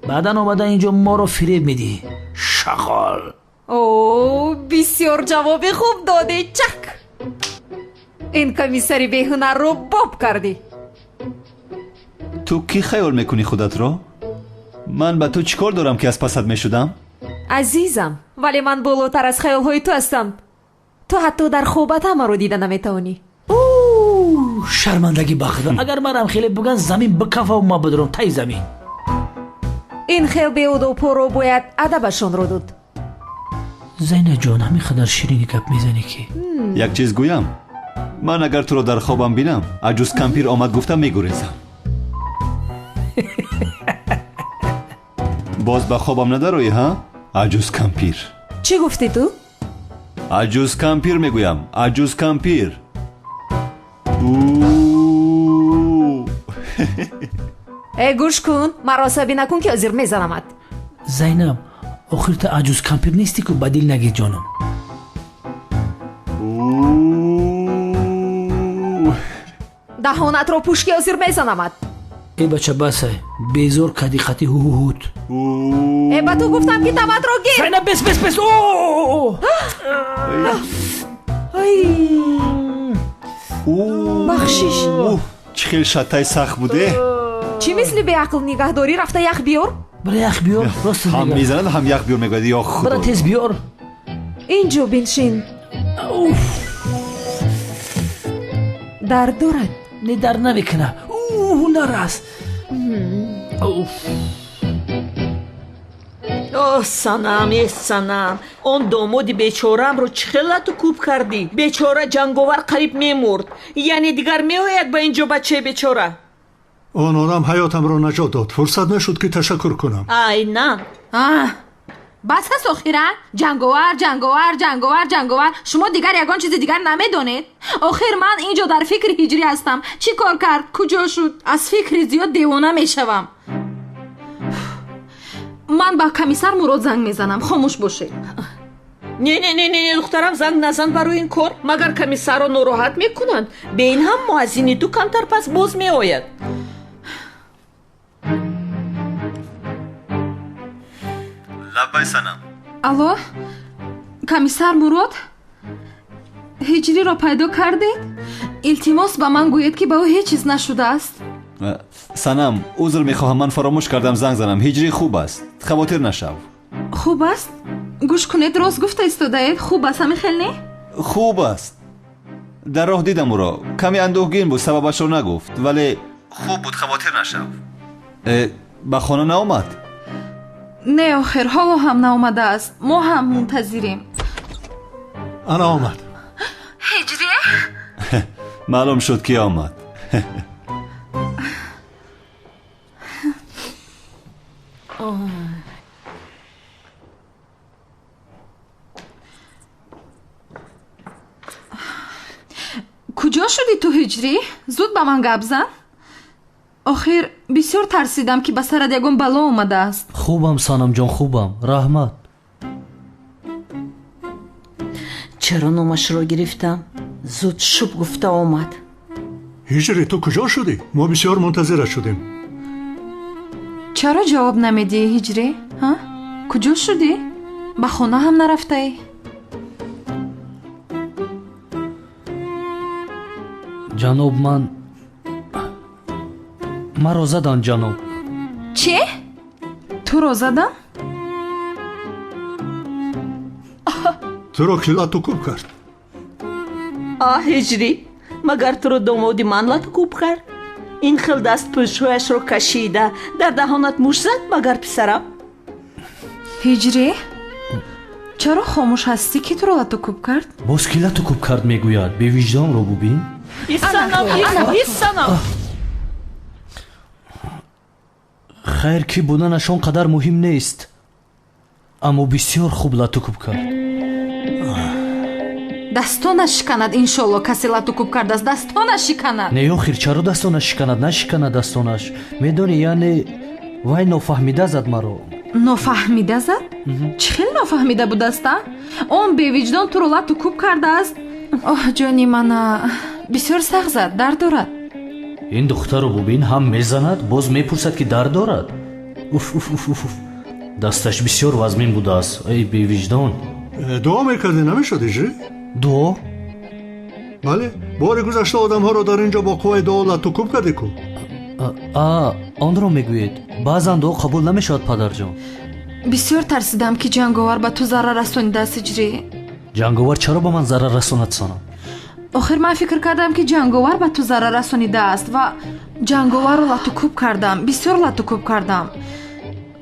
баъдан омада инҷо моро фиреб медиҳӣ, шағол. О, бисёр ҷавоби хуб додӣ, чак. Ин комиссари беҳунарро боб кардӣ. Ту кӣ хаёл мекунӣ худатро? Ман ба ту чӣ кор дорам, ки аз пасат мешудам? Азизам, вале ман болотар аз хаёлҳои ту ҳастам. Ту ҳатто дар хобат маро дида наметавонӣ. Шармандагӣ ба худо, агар марам хеле буган, замин бикафаву ма бидурам таи замин. Ин хел беодобҳоро бояд адабашонро дод. Зайнаҷон, ҳамин қадар ширини гап мезанӣ, ки Як чиз гӯям, ман агар туро дар хобам бинам, аҷуз кампир омад гуфта мегурезам. Боз ба хобам надароӣ, ҳа, аҷуз кампир? Чӣ гуфтӣ ту? Аҷуз кампир мегӯям, аҷуз кампир. Э, гӯш кун, маро асабӣ накун, ки ҳозир мезанамат. Зайнаб, охир ту аҷуз кампир нестӣ ку, ба дил нагир, ҷонам. Даҳонатро пӯш, ки ҳозир мезанамат. Э, бача, басай, безор кади қати ҳуҳуҳут. Э, ба ту гуфтам, ки табатро гир. Зайнаб, бес, бес, бес. Бахшиш. Чӣ хел шаттаи сахт буде. Чӣ мисли беақл нигаҳ дорӣ? Рафта ях биёр. Бира ях биёр, рост. Ҳам мезанад, ҳам ях биёр мегӯяд, ё худо. Бира тез биёр. Инҷо биншин. Дард дорад? Не, дард намекунад, ҳунар аст. О, Санам, э, Санам, он домоди бечораамро чӣ хел лату кӯб кардӣ? Бечора ҷанговар қариб мемурд. Яъне дигар меояд ба ин ҷо бачаи бечора? Он одам ҳаётамро наҷот дод, фурсат нашуд, ки ташаккур кунам. Айнан. Бас аст охира. Ҷанговар, ҷанговар, ҷанговар, ҷанговар. Шумо дигар ягон чизи дигар намедонед? Охир ман ин ҷо дар фикри Ҳиҷрӣ ҳастам. Чӣ кор кард, куҷо шуд? Аз фикри зиёд девона мешавам. Ман ба комиссар Мурод занг мезанам, хомӯш бошед. Не, не, не, не, духтарам, занг назан барои ин кор. Магар комиссарро нороҳат мекунанд? Бе ин ҳам муаззини ту камтар пас боз меояд. Лаббай, Санам. Алло, комиссар Мурод, Ҳиҷриро пайдо кардед? Илтимос, ба ман гӯед, ки ба ӯ ҳеҷ чиз нашудааст. Санам, узр мехоҳам, ман фаромӯш кардам занг занам. Ҳиҷрӣ хуб аст, хавотир нашав. Хуб аст? Гӯш кунед, рост гуфта истодаед? Хуб аст, ҳамин хел не? Хуб аст. Дар роҳ дидам ӯро, каме андӯҳгин буд, сабабашро нагуфт, вале хуб буд, хавотир нашав. Ба хона наомад? Не, охир ҳоло ҳам наомадааст, мо ҳам мунтазирем. Ана омад. Маълум шуд, ки омад. Куҷо шудӣ ту, Ҳиҷрӣ? Зуд ба ман гап зан. Охир бисёр тарсидам, ки ба сарат ягон бало омадааст. Хубам, Санамҷон, хубам, раҳмат. Чаро номашро гирифтам? Зуд шуб гуфта омад. Ҳиҷрӣ, ту куҷо шудӣ? Мо бисёр мунтазират шудем. Чаро ҷавоб намедиҳӣ, Ҳиҷрӣ? Ҳа, куҷо шудӣ? Ба хона ҳам нарафтаӣ? Ҷаноб, ман маро задан, ҷаноб. Чӣ? Туро задан? Туро ки лату кӯб кард? А, Ҳиҷрӣ, магар туро домоди ман лату кӯб кард? Ин хел дастпӯшҳояшро кашида дар даҳонат муш зад, магар писарам? Ҳиҷрӣ, чаро хомӯш ҳастӣ? Ки туро лату кӯб кард? Боз ки лату кӯб кард мегӯяд? Бевиҷдонро бубин. Исанам, исанам. Хайр, ки буданаш он қадар муҳим нест, аммо бисёр хуб лату кӯб кард. Дастонаш шиканад, иншолло, касе лату кӯб кардааст, дастонаш шиканад. Не, охир чаро дастонаш шиканад? Нашиканад дастонаш. Медонӣ, яъне вай нофаҳмида зад маро. Нофаҳмида зад? Чӣ хел нофаҳмида будааст, а? Он бевиҷдон туро лату кӯб кардааст. Оҳ, ҷони мана, бисёр сахт зад, дард дорад. Ин духтарро бубин, ҳам мезанад, боз мепурсад, ки дард дорад. Уф, уф, уф, уф, дасташ бисёр вазмин будааст. Эй бевиҷдон. Дуо мекардӣ, намешуд, Ҳиҷрӣ? Дуо? Бале, бори гузашта одамҳоро дар ин ҷо бо қувваи дуо лату кӯб кардӣ ку. А, онро мегӯед. Баъзан дуо қабул намешавад, падарҷон. Бисёр тарсидам, ки ҷанговар ба ту зарар расонидааст, Ҳиҷрӣ. Ҷанговар чаро ба ман зарар расонад, Санам? Охир ман фикр кардам, ки ҷанговар ба ту зарар расонидааст ва ҷанговарро лату кӯб кардам, бисёр лату кӯб кардам,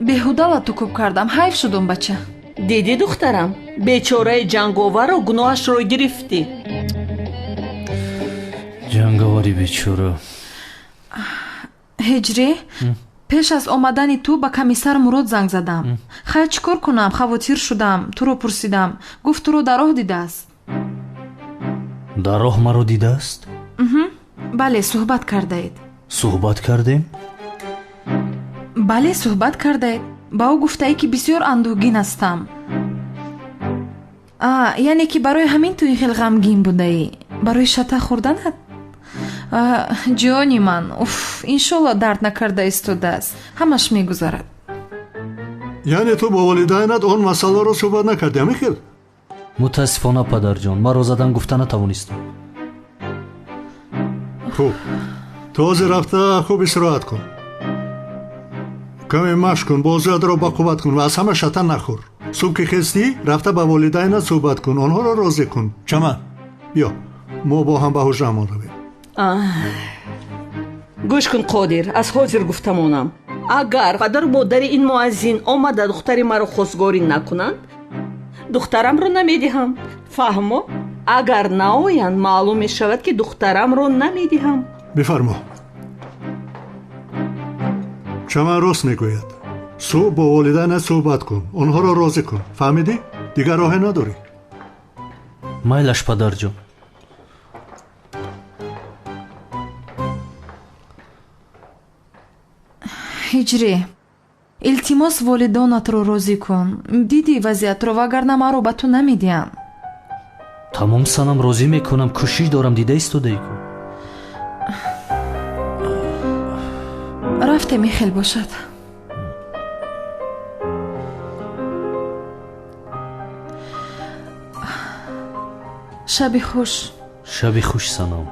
беҳуда лату кӯб кардам. Ҳайф шудум, бача. Дидӣ, духтарам, бечораи ҷанговарро гуноҳашро гирифтӣ. Ҷанговари бечора. Ҳиҷрӣ, пеш аз омадани ту ба комиссар Мурод занг задам. Хайр, чӣ кор кунам, хавотир шудам, туро пурсидам. Гуфт, туро дар роҳ дидааст. Дар роҳ маро дидааст? Бале, суҳбат кардаед. Суҳбат кардем? Бале, суҳбат кардаед. Ба ӯ гуфтаӣ, ки бисёр андӯҳгин ҳастам. А, яъне ки барои ҳамин ту ин хел ғамгин будаӣ? Барои шата хӯрданат? Ҷони ман, уф, иншолло дард накарда истодааст, ҳамаш мегузарад. Яъне ту бо волидайнат он масъаларо суҳбат накардӣ, ҳамин хел? Мутаассифона, падарҷон, маро задан гуфта натавонистам. Хуб, ту ҳозир рафта хуб истироҳат кун, каме машқ кун, бозуятро бақувват кун ва аз ҳама шата нахӯр. Субҳ ки хестӣ, рафта ба волидайнат суҳбат кун, онҳоро розӣ кун. Чаман, биё, мо бо ҳам ба ҳуҷраамон равем. Гӯш кун, Қодир, аз ҳозир гуфтамонам, агар падару модари ин муаззин омада духтари маро хостгорӣ накунанд, духтарамро намедиҳам. Фаҳмо? Агар наоянд, маълум мешавад, ки духтарамро намедиҳам. Бифармо. Чаман рост мегӯяд. Субҳ бо волидайнат суҳбат кун, онҳоро розӣ кун. Фаҳмидӣ? Дигар роҳе надорӣ. Майлаш, падарҷон. Ҳиҷрӣ, илтимос, волидонатро розӣ кун. Дидӣ вазъиятро, вагарна маро ба ту намедиҳам. Тамом, Санам, розӣ мекунам, кӯшиш дорам, дида истодаӣ ку. Рафтем, ин хел бошад. Шаби хуш. Шаби хуш, Санам.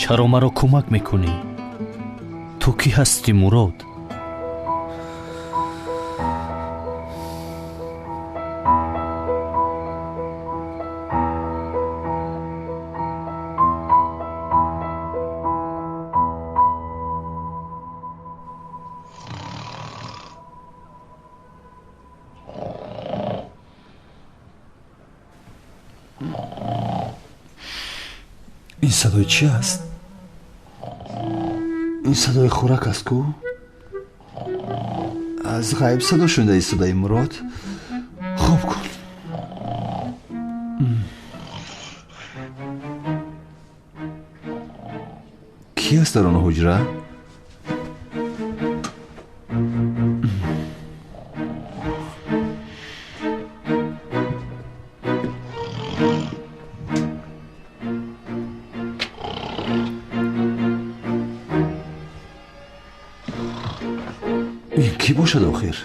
Чаро маро кӯмак мекунӣ? Ту кӣ ҳастӣ, Мурод? Ин садои чӣ аст? Ин садои хӯрак аст ку? Аз ғайб садо шунида истодаи, Мурод. Хоб кун. Кӣ аст дар он ҳуҷра? Ин кӣ бошад охир?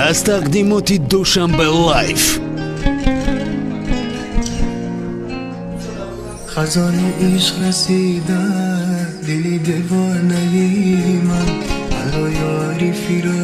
Аз тақдимоти Душанбе Лайф. Хазони ишқ расида дили девонаи ман, ало ёри фироқ.